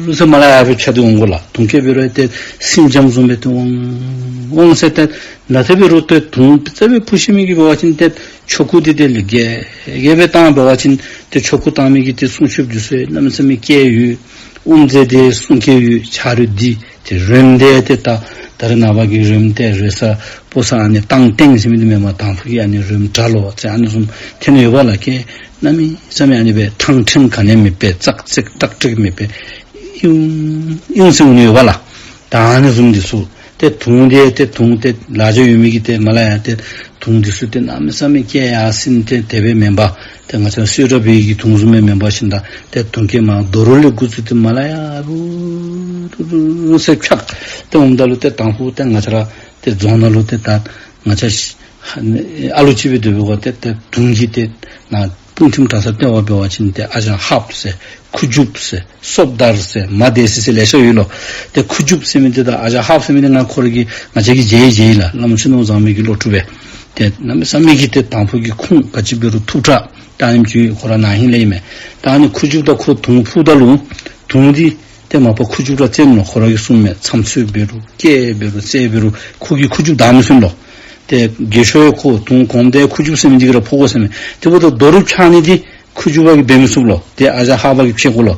རུ་ཟེར་མ་ལས་ཡར་སྦེ་ཕྱག་སྟེ་འོང་དགོ་ལགས། དུང་སྐད་འབད་རུང་ཏེ་སེང་ལྕམ་བཟུམ་སྦེ་ཏེ་ཝང་ཝང་ཟེར་ཏེ་ནཱ་ཏེ་འབད་རུང་ཏེ་དུང་རྩ་སྦེ་འཕུ་ཤེས་མི་གིས་འབད་བ་ཅིན་ཏེ་ཆོ་གུ་འདི་ཏེ་ལེགས་སྦེ་བཏང་འབད་བ་ཅིན་ཏེ་ཆོ་གུ་བཏང་མི་གི་ཏེ་སྲུང་སྐྱོབ་འདི་ཚུ་གནམ་མེད་ས་མེད་སྐྱེལ་ཡོད། དབུ་མཛད་དེ་སྲུང་སྐྱོབ་ཡོད། ཆ་རོགས་འདི་ཏེ་རོལམོ་འདི་ཏེ་ད་ད་རེས་ནངས་པ་གི་རོལམོ་ཏེ་རོལ་ས་པོ་ས་ཨ་ནི་ཏང་ཏེང་ཟེར་མི་འདི་མེན་པར་དང་ཕུ་གི་ཨ་ནི་རོལམོ་དྲག་ལོ་ཟེར་ཨ་ནི་བཟུམ་ཏེ་ནི་ཡོད་པ་ལགས། ཀྱེ་གནམ་མེད་ས་མེད་ཨ་ནི་སྦེ་ཐང་ཕྲེང་ག་ནི་མེད་པས། ཙག་ཙིག་ཏག་ཏིག་མེད་པས། ཨིན་ཨིན་ཟེར་འོང་ནི་ཡོད་པ་ལགས། ད་ཨ་ནི་བཟུམ་འདི་ཚུ་ཏེ་དུང་འདི་ཏེ་དུང་ཏེ་ལཱ་ཅིག་ཡོད་མི་གི་ཏེ་མ་ལ་ཡ་ཏེ་དུང་འདི་ཚུ་ཏེ་གནམ་མེད་ས་མེད་སྐད་ཡར་སེང་ཏེ་དེ་སྦེ་མེན་པར་ཏེ་ང་བཅས་གསོལ་རས་པའི་གི་དུང་བཟུམ་སྦེ་མེན་པར་ཤིན་ད་ཏེ་དུང་སྐད་མར་རྡོ་རུག་ལས་འགོ་བཙུགས་ཏེ་མ་ལ་ཡ་རུ་རུ་རུ་ཟེར་ཕྱག་ཏེ་འོངམ་ད་ལུ་ཏེ་དང་ཕུ་ཏེ་ང་བཅས་ར་ཏེ་རྫོང་ནང་ལུ་ཏེ་ད་ང་བཅས་ཨ་ལུ་ཅིག་སྦེ་སྡོད་པའི་སྒང་ཏེ་ཏེ་དུང་གི་ཏེ་ནཱ་སྤུངས་ཐིམ་གྲྭ་ཚང་ལྟེ་བ་འབད་བ་ཅིན་ཏེ་ཨ་ཞང་ཧཱཔ་ཟེར་ཁུ་བྱུགཔ་ཟེར་སོབ་དར་ཟེར་མ་དེ་སི་ཟེར་ལེ་ཤ་ཡོད་ལོ། ཏེ་ཁུ་བྱུགཔ་ཟེར་མི་འདི་དང་ཨ་ཞང་ཧཱཔ་ཟེར་མི་འདི་ང་ཁོ་ར་གིས་ང་བཅས་ཀྱིས་མཇལ་མཇལ་ཡི་ལགས། བླམ་ཆོས་ནོར་བུ་བཟང་མོ་གི་སློབ་ཕྲུག་སྦེ། ཏེ་གནམ་མེད་ས་མེད་ཀྱི་ཏེ་དང་ཕུ་གི་ཁུངས་ག་ཅི་འབད་རུང་ཐུགས་ཁྲག་ད་ཨ་ནེམ་ཅིག་ཁོ་ར་ན་ཧིང་ལས་ཨིན་མས། ད་ཨ་ནི་ཁུ་བྱུགཔ་དང་ཁོ་དུང་ཕུཝ་ད་ལུ་དུང་འདི་ཏེ་མ་པ་ཁུ་བྱུགཔ་ར་བཙེམ་ནུག། ཁོ་ར་གིས་གསུངམ་མས། ཚམ་ཚོད་འབད་རུང་སྐད་འབད་རུང་རྩལ་འབད་རུང་ཁོ་གིས་ཁུ་བྱུགཔ་བདའ་མི་ཚུགས་ལོ། ཏེ་རྒས་ཤོས་ཁོ་དུང་གོངམ་དེ་ཁུ་བྱུགཔ་ཟེར་མི་འདི་གིས་ར་ཕུ་དགོ་ཟེར་མས། དེ་འབདཝ་ད་རྡོ་རུག་ཕྱག་ནི་འདི་ཁུ་བྱུགཔ་གིས་འབད་མི་ཚུགས་ལོ། ཏེ་ཨ་ཞང་ཧཱཔ་གིས་ཕྱད་དགོ་ལོ།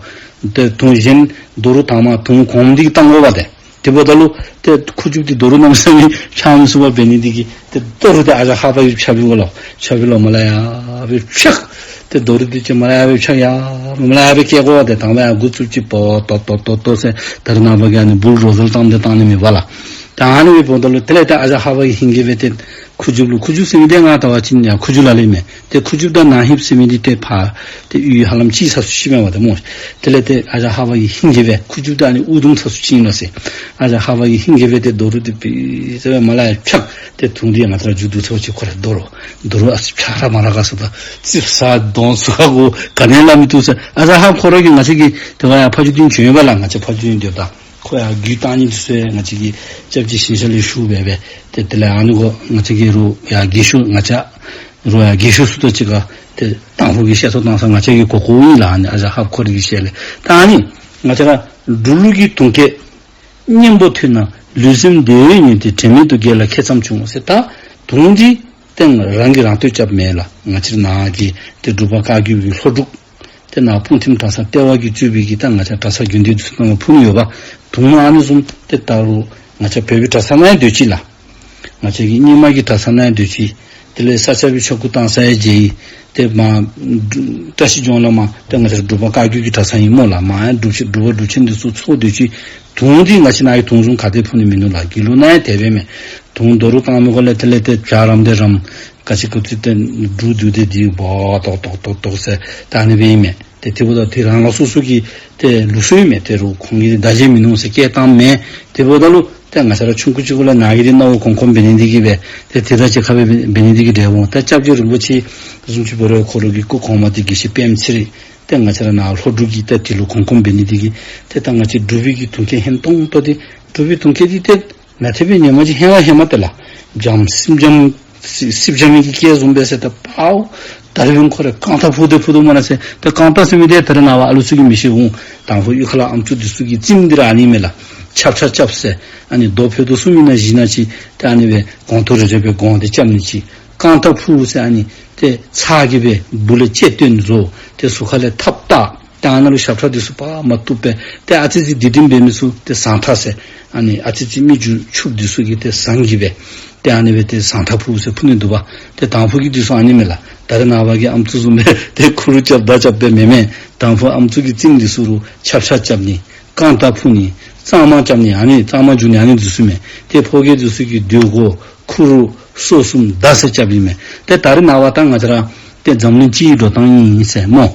ཏེ་དུང་གཞན་རྡོ་རུག་དང་མ་དུང་གོངམ་འདི་གིས་བཏང་དགོ་པ་ཏེ། དེ་འབདཝ་ད་ལུ་ཏེ་ཁུ་བྱུགཔ་འདི་རྡོ་རུག་གནམ་མེད་ས་མེད་ཕྱག་མི་ཚུགས་པར་འབད་ནི་འདི་གིས་ཏེ་རྡོ་རུག་འདི་ཨ་ཞང་ཧཱཔ་གིས་ཕྱག་འབད་དགོ་ལོ། ཕྱག་འབད་ལོ་མ་ལ་ཡ་སྦེ་ཕྱག། ཏེ་རྡོ་རུག་འདི་ཅིག་མ་ལ་ཡ་སྦེ་ཕྱག་ཡ་མ་ལ་ཡ་སྦེ་སྐད་གོ་བ་ཏེ་དང་པ་ཡར་འགོ་བཙུགས་ཅི་པོ་ཏོ་ཏོ་ཏོ་ཏོ་ཟེར་ད་རེས་ནངས་པ་གི་ཨ་ནི་བུལ་རོ་ཟར་བཏང་སྟེ་བཏང་ནི་མེད་པ་ལགས། ད་ཨ་ནི་སྦེ་འབདཝ་ད་ལུ་དེ་ལས་ཏེ་ཨ་ཞང་ཧཱཔ་གིས་ཧིང་གིས་སྦེ་ཏེ་ཁུ་བྱུགཔ་ལུ་ཁུ་བྱུགཔ་ཟེར་མི་འདི་ང་བལྟ་བ་ཅིན་ཡང་ཁུ་བྱུག་ལ་ལས་མས། ཏེ་ཁུ་བྱུགཔ་དང་ན་ཧིངཔ་ཟེར་མི་འདི་ཏེ་ཕར་ཏེ་གཡུས་ཧ་ལམ་གཅིག་ས་སུ་ཅིག་མས་པ་ཏེ་སྨོ། དེ་ལས་ཏེ་ཨ་ཞང་ཧཱཔ་གིས་ཧིང་གིས་སྦེ་ཁུ་བྱུགཔ་དང་ཨ་ནི་དབུ་དུམ་ས་སུ་ཅིག་ཨིན་ལོ་ཟེར། ཨ་ཞང་ཧཱཔ་གིས་ཧིང་གིས་སྦེ་ཏེ་རྡོ་རུག་འདི་སྦེ་ཟེར་སྦེ་མ་ལ་ཡ་ཕྱག་ཏེ་དུང་འདི་ང་བཅས་ར་མཇུག་བསྡུ་ཚརཝ་ཅིག་ཁོ་ར་རྡོ་རུག་རྡོ་རུག་ཨ་ཙི་ཕྱག་ར་མ་ར་ག་ས་ད་ཙིགཔ་ཟ་གདོང་བསུ་ཁ་གོ་ག་ནི་ལ་མི་བཏུབ་ཟེར། ཨ་ཞང་ཧཱཔ་ཁོ་ར་གིས་ང་བཅས་ཀྱི་དེ་བ་ཡར་ཕ་ཇོ་སྡིངས་བྱོན་ཡོད་པ་ལགས། ང་བཅས་ཕ་ཇོ་སྡིངས་སྡོདཔ་ད། ཁོ་ཡང་རྒྱུ་བཏང་ནི་འདི་ཚུ་ཡང་ང་བཅས་ཀྱི་སྐྱབས་རྗེ་ཞིང་གཤེགས་ལས་ཞུ་སྦེ་སྦེ་ཏེ་དེ་ལས་ཨ་ནི་གོ་ང་བཅས་ཀྱི་རུང་ཡང་རྒས་ཤོས་ང་བཅས་རུང་ཡང་རྒས་ཤོས་ཚུ་དང་གཅིག་ཁར་ཏེ་དང་ཕུ་གིས་བཤད་ཐོ་བཏང་ས་ང་བཅས་ཀྱིས་གོ་གོཝ་ཨིན་ལགས། ཨ་ནི་ཨ་ཞང་ཧཱཔ་ཁོ་ར་གི་ཞལ་ལས། ད་ཨ་ནི་ང་བཅས་ར་འབྲུག་ལུག་གི་དུང་སྐད་སྙན་པོ་ཐོས་ན། ལུས་སེམས་བདེ་བས་མྱོས་ཏེ་དྲན་མེད་དུ་བརྒྱལ་ལ་ཁྱེད་བརྩམས་བྱུང་ཟེར། ད་དུང་འདི་ཏེ་རང་གིས་རང་བསྟོད་རྐྱབ་མེན་ལགས། ང་བཅས་ར་ནཱ་གི་ཏེ་འབྲུག་པ་བཀའ་བརྒྱུད་ཀྱི་ལྷོ་འབྲུག་ཏེ་ནཱ་སྤུངས་ཐིམ་གྲྭ་ཚང་ལྟེ་བ་གིས་གཙོས་པའི་གི་ད་ང་བཅས་གྲྭ་ཚང་དགོན་སྡེ་འདི་ཚུ་ནང་ཕུ་ནི་ཡོདཔ། དུང་ཨ་ནི་བཟུམ་ཏེ་ད་རུང་ང་བཅས་བོད་པའི་གྲྭ་ཚང་ནང་ཡང་སྡོད་ཅི་ལགས། ང་བཅས་ཀྱི་རྙིང་མ་གི་གྲྭ་ཚང་ནང་ཡང་སྡོད་ཅི། དེ་ལས་ས་སྐྱ་པའི་ཆོ་ག་གཏང་ས་ཡང་མཇལ་ཡི། ཏེ་མར་བཀྲ་ཤིས་ལྗོངས་ལུ་མར་ཏེ་ང་བཅས་འབྲུག་པ་བཀའ་བརྒྱུད་ཀྱི་གྲྭ་ཚང་ཨིན་སྨོ་ལགས། མར་ཡང་འབྲུག་ཆེན་འབྲུག་པ་འབྲུག་ཆེན་འདི་ཚུ་ཚོགས་སྡོད་ཅི། དུང་འདི་ང་བཅས་ནཱ་གི་དུང་བཟུམ་ག་ཏེ་ཕུ་ནི་མིན་ནུག་ལགས། དགེ་ལུགས་ནང་ཡང་དེ་སྦེ་མས། དུང་རྡོ་རུག་བཏང་མི་གོ་ལས་དེ་ལས་ཏེ་བྱ་རམ་དེ་རམ་ག་ཅི་ག་ཅི་ཏེ་འབྲུག་འདུག་སྟེ་འདི་བོ་ཏོག་ཏོག་ཏོག་ཏོག་ཟེར་ད་ཨ་ནི་སྦེ་ཨིན་མས། ཏེ་དེ་འབདཝ་ད་དེ་རང་རང་སོ་སོ་གི་ཏེ་ལུགས་སྲོལ་ཨིན་མས། ཏེ་རུང་ཁོང་གིས་བརྡ་བརྒྱབ་མི་ནུག་ཟེར་སྐད་བཏངམ་མས། དེ་འབདཝ་ད་ལུ་ཏེ་ང་བཅས་ར་ཆུང་ཀུ་ཅིག་གུ་ལས་ནཱ་གི་འདི་གནང་བ་གོང་གོང་འབད་ནི་འདི་གིས་སྦེ་ཏེ་དེ་དང་གཅིག་ཁར་སྦེ་འབད་ནི་འདི་གིས་འབྲེལ་འོང་། ད་སྐྱབས་རྗེ་རིན་པོ་ཆེ་བཟུམ་ཅིག་འབད་རུང་ཁོ་ར་གི་སྐུ་གོང་མ་འདི་དགེ་བཤེས་པདྨ་ཚེ་རིང་ཏེ་ང་བཅས་ར་ནཱ་ལྷོ་འབྲུག་གི་ཏེ་དེ་ལུ་གོང་གོང་འབད་ནི་འདི་གིས་ཏེ་ད་ང་བཅས་འབྲུག་པའི་གི་དུང་སྐད་སྙན་ཏོང་ཏོ་འདི་འབྲུག་པའི་དུང་སྐད་འདི་ཏེ་ནཱ་ཏེ་སྦེ་ཉན་མ་ཅིག་ཧེ་མ་ཧེ་མ་ཏེ་ལགས་འཇམ་སིམ་འཇམ་སི་སིབ་འཇམ་མི་གི་སྐད་བཟུམ་སྦེ་ཟེར་ད་པའོ། ད་རེས་འབདན་ཁོ་ར་རྐང་ཐང་ཕུ་སྟེ་ཕུ་དོ་སྨོ་ལགས་ཟེར། ཏེ་རྐང་ཐང་ཟེར་མི་འདི་ད་རེས་ནངས་པ་ཨ་ལུ་ཚུ་གིས་མི་ཤེས་འོང་། དང་ཕུ་གཡུས་ཁ་ལས་ཨམ་སྲུ་འདི་ཚུ་གི་རྩེདམོ་འདི་ར་ཨ་ནི་མས་ལགས། ཆབ་ཆ་རྐྱབ་ཟེར། ཨ་ནི་རྡོ་ཕུད་དོ་གསུམ་ཨིན་ན་བཞི་ཨིན་ན་ཅིག་ཏེ་ཨ་ནི་སྦེ་གོང་ཐུག་རེ་རེ་སྦེ་བསྒོང་སྟེ་རྐྱབ་ནི་ཅིག། རྐང་ཐང་ཕུ་ཟེར་ཨ་ནི་ཏེ་ཚར་གྱི་སྦེ་སྦུག་ལས་ལྕེ་བཏོན་བཟོ། ཏེ་ཟུར་ཁ་ལས་ཐགཔ་བཏགས། ཏེ་ཨ་ནཱ་ལུ་ཞབས་ཁྲ་འདི་ཚུ་པར་མ་བཏུབ་པས། ཏེ་ཨ་ཙི་ཅིག་འདི་འདི་འབད་མི་ཚུ་ཏེ་ཟངས་ཁྲག་ཟེར། ཨ་ནི་ཨ་ཙི་ཅིག་མི་རྒྱུ་ཕྱུགཔོ་འདི་ཚུ་གིས་ཏེ་ཟངས་ཀྱིས་སྦེ་ཏེ་ཨ་ནི་སྦེ་ཏེ་ཟངས་ཁྲག་ཕུ་ཟེར་ཕུ་ནི་འདུག་པ། ཏེ་དང་ཕུ་གི་འདི་ཚུ་ཨ་ནི་མས་ལགས། ད་རེས་ནངས་པ་གི་ཨམ་སྲུ་བཟུམ་སྦེ་ཏེ་ཁུ་རུ་རྐྱབ་མདའ་རྐྱབ་སྦེ་མེན་མས། དང་ཕུ་ཨམ་སྲུ་གི་རྩེདམོ་འདི་ཚུ་རུང་ཆབ་ཆ་རྐྱབ་ནི། རྐང་ཐང་ཕུ་ནི་གཙང་མ་རྐྱབ་ནི་ཨ་ནི་གཙང་མ་འགྱུར་ནི་ཨ་ནི་འདི་ཚུ་མས། ཏེ་ཕོ་སྐྱེས་འདི་ཚུ་གིས་སྡོད་སྒོ་ཁུ་རུ་སོ་གསུམ་མདའ་ཟེར་རྐྱབ་ཨིན་མས། ཏེ་ད་རེས་ནངས་པ་ད་ང་བཅས་ར་ཏེ་འཛམ་གླིང་སྤྱི་ཡི་འགྲོ་སྟངས་ཨིན་ཟེར་སྨོ།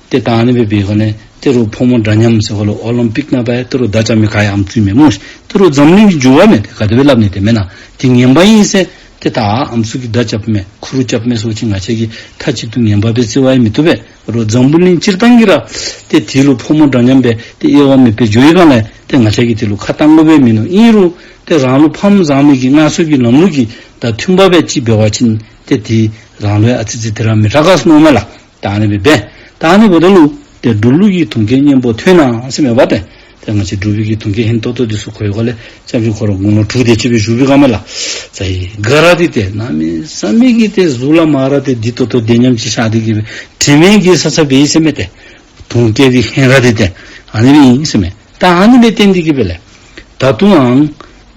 ཏེ་ད་ཨ་ནི་སྦེ་འབད་སྒང་ལས་ཏེ་རོགས་ཕོ་མོ་འདྲ་མཉམ་ཟེར་སྒང་ལུ་ཨོ་ལིམ་པིག་ནང་འབད་ཏེ་རོགས་མདའ་རྐྱབ་མི་ག་ཡང་ཨམ་སྲུ་མེད་སྨོ་ཤིག། ཏེ་རོགས་འཛམ་གླིང་གི་འགྱུར་བ་མས། ཏེ་ག་དེ་སྦེ་སླབ་ནི་ཏེ་མེན་ན། ཏེ་ངན་པ་ཨིན་ཟེར་ཏེ་ད་ཨམ་སྲུ་གིས་མདའ་རྐྱབ་མས་ཁུ་རུ་རྐྱབ་མས་ཟེར་བ་ཅིན་ང་བཅས་ཀྱིས་མཐའ་གཅིག་ཏུ་ངན་པ་སྦེ་བརྩི་བ་ཡང་མི་བཏུབ་པས། རོགས་འཛམ་བུ་གླིང་སྤྱིར་བཏང་གིས་ར་ཏེ་དེ་ལུ་ཕོ་མོ་འདྲ་མཉམ་སྦེ་ཏེ་དབྱེ་བ་མེད་པར་འགྱོ་བའི་སྒང་ལས་ཏེ་ང་བཅས་ཀྱིས་དེ་ལུ་ཁ་གཏང་དགོ་པས་མིན་ནུག། ཨིན་རུང་ཏེ་རང་ལུ་ཕམ་བཟང་མི་གི་སྔར་སྲོལ་གྱི་ལམ་ལུགས་ཀྱི་དང་མཐུན་པ་སྦེ་ཅིག་འབད་བ་ཅིན་ཏེ་དེ་རང་ལུ་ཡང་ཨ་ཙི་ཙི་དེ་ར་མི་དྲག་ག་ཟེར་མནོཝ་མས་ལགས། ད་ཨ་ནི་སྦེ་འབད། ད་ཨ་ནི་འབདཝ་ད་ལུ་ཏེ་འབྲུག་ལུགས་ཀྱི་དུང་སྐད་སྙན་པོ་ཐོས་ན་ཟེར་མས་པ་ཏེ། ཏེ་ང་བཅས་འབྲུག་པའི་གི་དུང་སྐད་སྙན་ཏོག་ཏོ་འདི་ཚུ་གོ་བའི་སྒང་ལས་སྐྱབས་རྗེ་ཁོ་ར་དགུང་ལོ་དྲུག་དེ་ཅིག་སྦེ་བཞུགས་པའི་སྒང་མས་ལགས། ཟེར་ཡི་ག་ར་འདི་ཏེ་གནམ་མེད་ས་མེད་ཀྱི་ཏེ་གཟུགས་ལ་མ་ར་ཏེ་བདེ་ཏོག་ཏོ་བདེ་ཉམས་ཅིག་ཤར་ཏེ་གི་སྦེ་དྲི་མེད་ཀྱི་ས་ས་སྦེ་ཨིན་ཟེར་མས་ཏེ། དུང་སྐད་འདི་སྙན་ར་འདི་ཏེ་ཨ་ནི་སྦེ་ཨིན་ཟེར་མས། ད་ཨ་ནི་སྦེ་བསྟན་ཏེ་གི་སྦེ་ལས། ད་དུང་ཡང་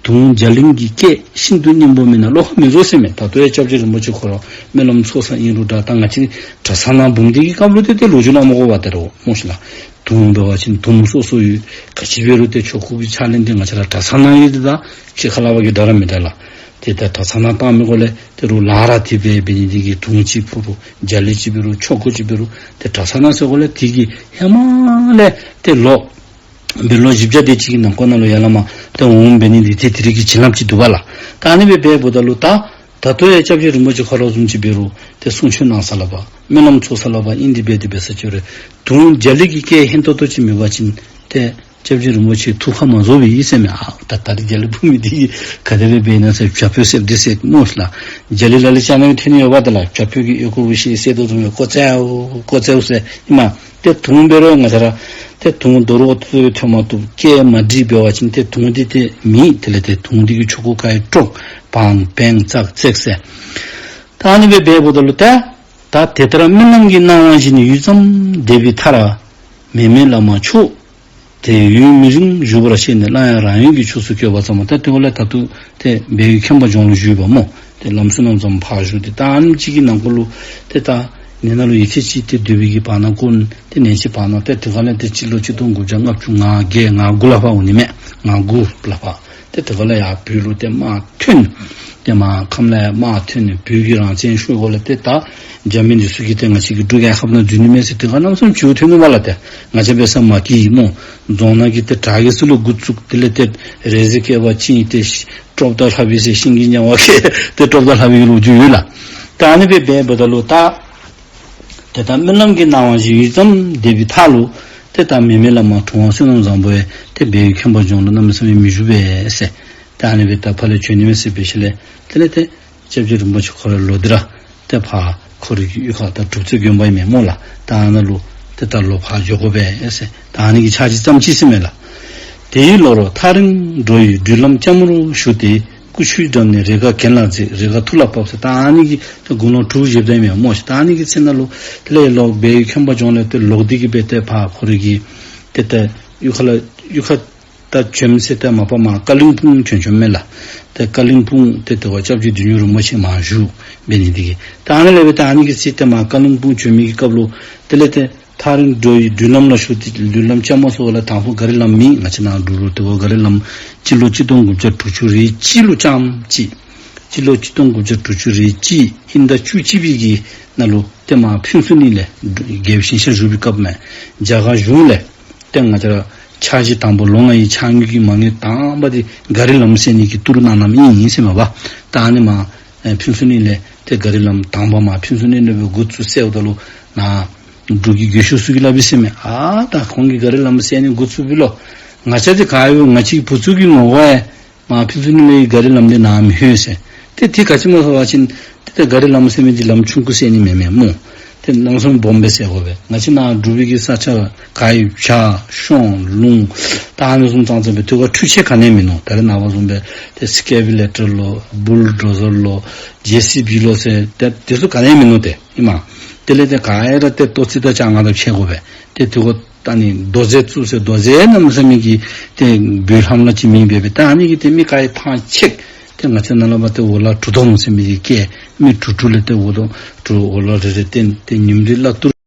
དུང་རྒྱ་གླིང་གི་སྐད་ཤིན་ཏུ་སྙན་པོ་མིན་ན་བློ་ཁ་མི་རྫོགས་ཟེར་མས། ད་ལྟོ་ཡང་སྐྱབས་རྗེ་རིན་པོ་ཆེ་ཁོ་ར་སྨོན་ལམ་ཚོགས་ས་ཨིན་རུང་འདྲ། ད་ང་བཅས་གྲྭ་ཚང་ནང་འབུམ་སྡེ་གི་སྐབས་ལུ་ཏེ་ཏེ་ལོ་རྒྱུས་སླབ་མ་དགོ་པས་ཏེ་རོགས་སྨོ་ཤིག་ལགས། དུང་འབད་བ་ཅིན་དུང་སོ་སོ་ཡོད། ག་ཅི་འབད་རུང་ཏེ་ཆོ་ག་གི་ཕྱག་ལེན་འདི་ང་བཅས་ར་གྲྭ་ཚང་ནང་ཡོད། ཏེ་ད་ཕྱི་ཁ་ལས་ཕར་གྱི་འདྲ་ར་མི་འདྲ་ལགས། ཏེ་ད་གྲྭ་ཚང་ནང་བཏང་མི་སྒང་ལས་ཏེ་རོགས་ལཱ་ར་དེ་སྦེ་འབད་ནི་འདི་གིས་དུང་ཅིག་ཕུ་རུང་རྒྱ་གླིང་ཅིག་འབད་རུང་ཆོ་ག་ཅིག་འབད་རུང་ཏེ་གྲྭ་ཚང་ནང་ཟེར་སྒང་ལས་དེ་གིས་ཧེ་མ་ལས་ཏེ་ལོ་འབད་ལོ་བཞི་བརྒྱ་དེ་ཅིག་གི་ནང་འཁོད་ནང་ལུ་ཡར་ལས་མར་ཏེ་འོང་འབད་ནི་འདི་ཏེ་དེ་རིགས་ཀྱི་བྱིན་རླབས་ཅིག་འདུག་པ་ལགས། ད་ཨ་ནི་སྦེ་འབདཝ་ད་ལུ་ད་ད་ལྟོ་ཡང་སྐྱབས་རྗེ་རིན་པོ་ཆེ་ཁོ་ར་བཟུམ་ཅིག་འབད་རུང་ཏེ་གསུང་ཆོས་གནང་ས་ལུ་ཕར་སྨོན་ལམ་ཚོགས་ས་ལུ་ཕར་ཨིན་འདི་འབད་དེ་འབད་ས་ཅིག་རུང་དུང་རྒྱ་གླིང་གི་སྐད་སྙན་ཏོག་ཏོ་ཅིག་མེད་པ་ཅིན་ཏེ་སྐྱབས་རྗེ་རིན་པོ་ཆེ་ཐུགས་ཁར་མ་རྫོགས་པས་ཟེར་མས། ཨ་ད་ད་རེས་རྒྱ་གླིང་ཕུ་མི་འདི་གིས་ག་དེ་སྦེ་འབད་ན་ཟེར་བྱ་ཕོ་ཟེར་འདི་ཟེར་སྨོ་ཤིག་ལགས། རྒྱ་གླིང་ལ་ལུ་ཅ་ན་གི་ཐོན་ནི་ཡོད་པ་ཏེ་ལགས། བྱ་ཕོ་གིས་ཨོལ་ཀོ་བུ་ཤི་ཟེར་དོ་བཟུམ་སྦེ་ཀོ་ཙེའོ་ཀོ་ཙེའོ་ཟེར་ཨིན་མས། ཏེ་དུང་འབད་རུང་ང་བཅས་ར་ཏེ་དུང་རྡོ་རུག་ཏོ་ཏོ་སྦེ་ཐོན་མ་བཏུབ། སྐད་མ་འདྲིས་འབད་བ་ཅིན་ཏེ་དུང་འདི་ཏེ་མེད། དེ་ལས་ཏེ་དུང་འདི་གིས་ཆོ་ག་ག་ཡང་དཀྲོག། བང་བེང་ཙག་ཙེག་ཟེར། ད་ཨ་ནི་སྦེ་འབདཝ་ད་ལུ་ཏེ་ད་དེ་ལྟར་སྨོན་ལམ་གྱི་སྣང་བ་བཞིན་ཡུད་ཙམ་འདས་པའི་མཐར་མེ་མེ་བླ་མ་མཆོག་ཏེ་ཡུན་མི་རིང་བཞུགས་པར་ཤེས་ནས་སླར་ཡང་རང་ཡུལ་གྱི་ཕྱོགས་སུ་བསྐྱོད་པ་ཙམ་མོ། ད་དེ་འབདཝ་ལས་ད་ལྟོ་ཏེ་སྦས་ཡུལ་མཁན་པ་ལྗོངས་ལུ་བཞུགས་པ་སྨོ། ཏེ་ལམ་བསོད་ནམས་བཟང་པོ་ཕར་བཞུགས་ཏེ་ད་ཨ་ནེམ་ཅིག་གི་ནང་འཁོད་ལུ་ཏེ་ད་ནི་ནང་ལུ་ཡི་གེ་ཅིག་ཏེ་བསྡུ་བའི་གི་བར་ན་ཀུན་ཏེ་ནེམ་ཅིག་བར་ན་ཏེ་དེ་ཁ་ལས་ཏེ་སྤྱི་ལོ་ཆིག་སྟོང་དགུ་བརྒྱ་ལྔ་བཅུ་ང་བརྒྱད་ང་དགུ་ལས་ཕར་འོང་ནི་མས། ང་དགུ་ལས་ཕར། ཏེ་དེ་ཁ་ལས་ཡར་བོད་ལུ་ཏེ་དམག་ཐོན། ཏེ་མར་ཁམས་ལས་ཡར་དམག་ཐོན་ནི་བོད་ཀྱི་རང་བཙན་ཞུ་སྒང་ལས་ཏེ་ད་རྒྱ་མི་འདི་ཚུ་གིས་ཏེ་ང་བཅས་ཀྱི་འབྲུག་རྒྱལ་ཁབ་ནང་འཛུལ་ནི་མས་ཟེར་དེ་ཁར་གནམ་མེད་ས་མེད་སྤྱོད་ཐོན་ནུག་པ་ལགས། ཏེ་ང་བཅས་འབད་ས་མ་གི་སྨོ། རྫོང་ནང་གི་ཏེ་བྲག་གི་ཚུ་ལུ་འགོ་བཙུགས། དེ་ལས་ཏེ་རས་གཟི་བཀལ་བ་ཅིན་ཏེ་ཤི་ཀྲོབ་དང་ལྷ་བི་ཟེར་ཤིང་གི་ཉ་བ་གིས་ཏེ་ཀྲོབ་དང་ལྷ་བི་གི་ལོ་རྒྱུས་ཡོད་ལགས། ད་ཨ་ནི་སྦེ་འབདཝ་ད་ལུ་ད་ཏེ་ད་སྨོན་ལམ་གྱི་སྣང་བ་བཞིན་ཡུད་ཙམ་འདས་པའི་མཐར་ལུ་ཏེ་ད་མེ་མེ་བླ་མ་གྲུབ་དབང་བསོད་ནམས་བཟང་པོ་ཡང་ཏེ་སྦས་ཡུལ་མཁན་པ་ལྗོངས་ལུ་གནམ་མེད་ས་མེད་མི་བཞུགས་པས་ཟེར། ཏེ་ཨ་ནི་སྦེ་ད་ཕར་ལས་བྱོན་ནི་མས་ཟེར་འབད་ཞིནམ་ལས་དེ་ལས་ཏེ་སྐྱབས་རྗེ་རིན་པོ་ཆེ་ཁོ་ར་ལོག་སྟེ་ར་ཏེ་ཕར་ཁོ་རའི་གི་གཡུས་ཁར་ད་གྲུབ་རྩེ་དགོན་པ་ཨིན་མས་སྨོ་ལགས། ད་ཨ་ནཱ་ལུ་ཏེ་ད་ལོག་ཕར་འགྱོ་དགོ་པས་ཟེར། ད་ཨ་ནི་གི་ཕྱག་རྗེས་ཙམ་ཅིག་ཟེར་མས་ལགས། དེའི་ལོར་ཐག་རིང་འགྲོ་བའི་འགྲུལ་ལམ་ལྕམ་རུ་ཞུགས་ཏེ་ཀུ་ཤུའི་འགྲམ་ནས་རེས་འགའ་གྱེན་ལ་འཛེགས། རེས་འགའ་ཐུར་ལ་བབས་ཟེར། ད་ཨ་ནི་གི་ཏེ་དགུང་ལོ་དྲུག་བཞེས་པ་ཨིན་མས་སྨོ་ཤིག། ད་ཨ་ནི་གི་ཚེ་ནང་ལུ་དེ་ལས་ལོག་སྦས་ཡུལ་མཁན་པ་ལྗོངས་ལས་ཏེ་ལོག་སྟེ་གི་སྦེ་ཏེ་ཕར་ཁོ་རའི་གི་ཏེ་ད་གཡུས་ཁ་ལུ་གཡུས་ཁར་ད་བྱོནམ་ཟེར་ཏེ་མ་པ་མར་ཀ་ལིམ་པོང་བྱོན་བྱོནམ་མས་ལགས། ཏེ་ཀ་ལིམ་པོང་ཏེ་དེ་བ་སྐྱབས་རྗེ་བདུད་འཇོམས་རིན་པོ་ཆེ་མར་བཞུགས་འབད་ནི་དེ་གིས། ད་ཨ་ནཱ་ལས་སྦེ་ད་ཨ་ནི་གི་ཚེ་ཏེ་མར་ཀ་ལིམ་པོང་བྱོན་མི་གི་སྐབས་ལུ་དེ་ལས་ཏེ་ཐག་རིང་འགྲོ་བའི་འགྲུལ་ལམ་ལ་ཞུགས་ཏེ་འགྲུལ་ལམ་ལྕམ་མོ་ཟེར་སྒང་ལས་དང་ཕུ་ག་རི་ལམ་མེད། ང་བཅས་ནཱ་འབྲུག་ལུ་དེ་བ་ག་རི་ལམ་སྤྱི་ལོ་ཆིག་སྟོང་དགུ་བརྒྱ་དྲུག་ཅུ་རེ་གཅིག་ལུ་རྐྱངམ་ཅིག། སྤྱི་ལོ་ཆིག་སྟོང་དགུ་བརྒྱ་དྲུག་ཅུ་རེ་གཅིག་དབྱིན་ཟླ་བཅུ་གཅིག་པའི་གི་ནང་ལུ་ཏེ་མར་ཕུན་ཚོགས་གླིང་ལས་རྒྱལཔོ་ཞིང་གཤེགས་བཞུགས་པའི་སྐབས་མས། རྒྱ་གར་གཞུང་ལས་ཏེ་ང་བཅས་ར་འཆར་གཞི་དང་པོ་ལོ་ལྔ་ཡི་འཆར་དངུལ་གྱི་མ་དངུལ་དང་པ་འདི་ག་རི་ལམ་ཟེར་ནི་གི་བཏུར་གནང་གནངམ་ཨིན་ཟེར་མས་པ། ད་ཨ་ནི་མར་ཨེ་ཕུན་ཚོགས་གླིང་ལས་ཏེ་ག་རི་ལམ་དང་པ་མར་ཕུན་ཚོགས་གླིང་ལས་སྦེ་འགོ་བཙུགས་ཟེརཝ་ད་ལུ་ནཱ་འབྲུག་གི་རྒས་ཤོས་ཚུ་གིས་སླབ་པས་ཟེར་མས། ཨ་ད་ཁོང་གིས་ག་རི་ལམ་ཟེར་ནི་འགོ་བཙུགས་པས་ལོ། ང་བཅས་འདི་ག་ཡོད་ང་བཅས་ཀྱི་བུ་ཚུ་གི་ངོ་ག་ཡང་མར་ཕུན་ཚོགས་གླིང་ལས་ག་རི་ལམ་འདི་ནཱ་མི་ལྷོད་ཟེར། ཏེ་དེ་ག་ཅི་སྨོ་ཟེར་བ་ཅིན་ཏེ་ད་ག་རི་ལམ་ཟེར་མི་འདི་ལམ་ཆུང་ཀུ་ཟེར་ནི་མེན་མས་སྨོ། ཏེ་གནམ་མེད་ས་མེད་སྦོམ་སྦེ་ཟེར་དགོ་པས། ང་བཅས་ནཱ་འབྲུག་པའི་གི་ས་ཆ་ག་ཡོད་བྱག་གཤོང་ལུང་ད་ཨ་ནི་བཟུམ་ཙང་ཙང་སྦེ་དེ་བ་འཕྲུལ་ཆས་ག་ནི་ཡང་མིན་ནུག། ད་རེས་ནངས་པ་བཟུམ་སྦེ་ཏེ་སི་ཀེ་བི་ལེ་ཊར་ལོ་བུལ་ཌོ་ཟར་ལོ་ཇེ་སི་བི་ལོ་ཟེར་ཏེ་དེ་ཚུ་ག་ནི་ཡང་མིན་ནུག་ཏེ་ཨིན་མས། དེ་ལས་ཏེ་ག་ཡང་ར་ཏེ་ལྟོ་ཚིགས་དང་ཅ་ལྔ་དང་ཕྱད་དགོ་པས། ཏེ་དེ་བ་ད་ཨ་ནི་རྡོ་རྫས་བཙུགས་ཟེར་རྡོ་རྫས་གནམ་མེད་ས་མེད་ཀྱི་ཏེ་འབུལ་ལྷམ་ལ་ཅིག་མེད་པས། ད་ཨ་ནི་གིས་ཏེ་མི་ག་ཡང་ཐང་ཆད། ཏེ་ང་བཅས་ནཱ་ལས་ཕར་ཏེ་འོ་ལ་གྲུ་དོམ་ཟེར་མི་གི་སྐད་མི་དྲུག་དྲུག་ལས་ཏེ་འོ་དོམ་གྲུ་འོ་ལ་རེ་རེ་བཏོན་ཏེ་ཉིནམ་རེ་གླ་བསྡུར།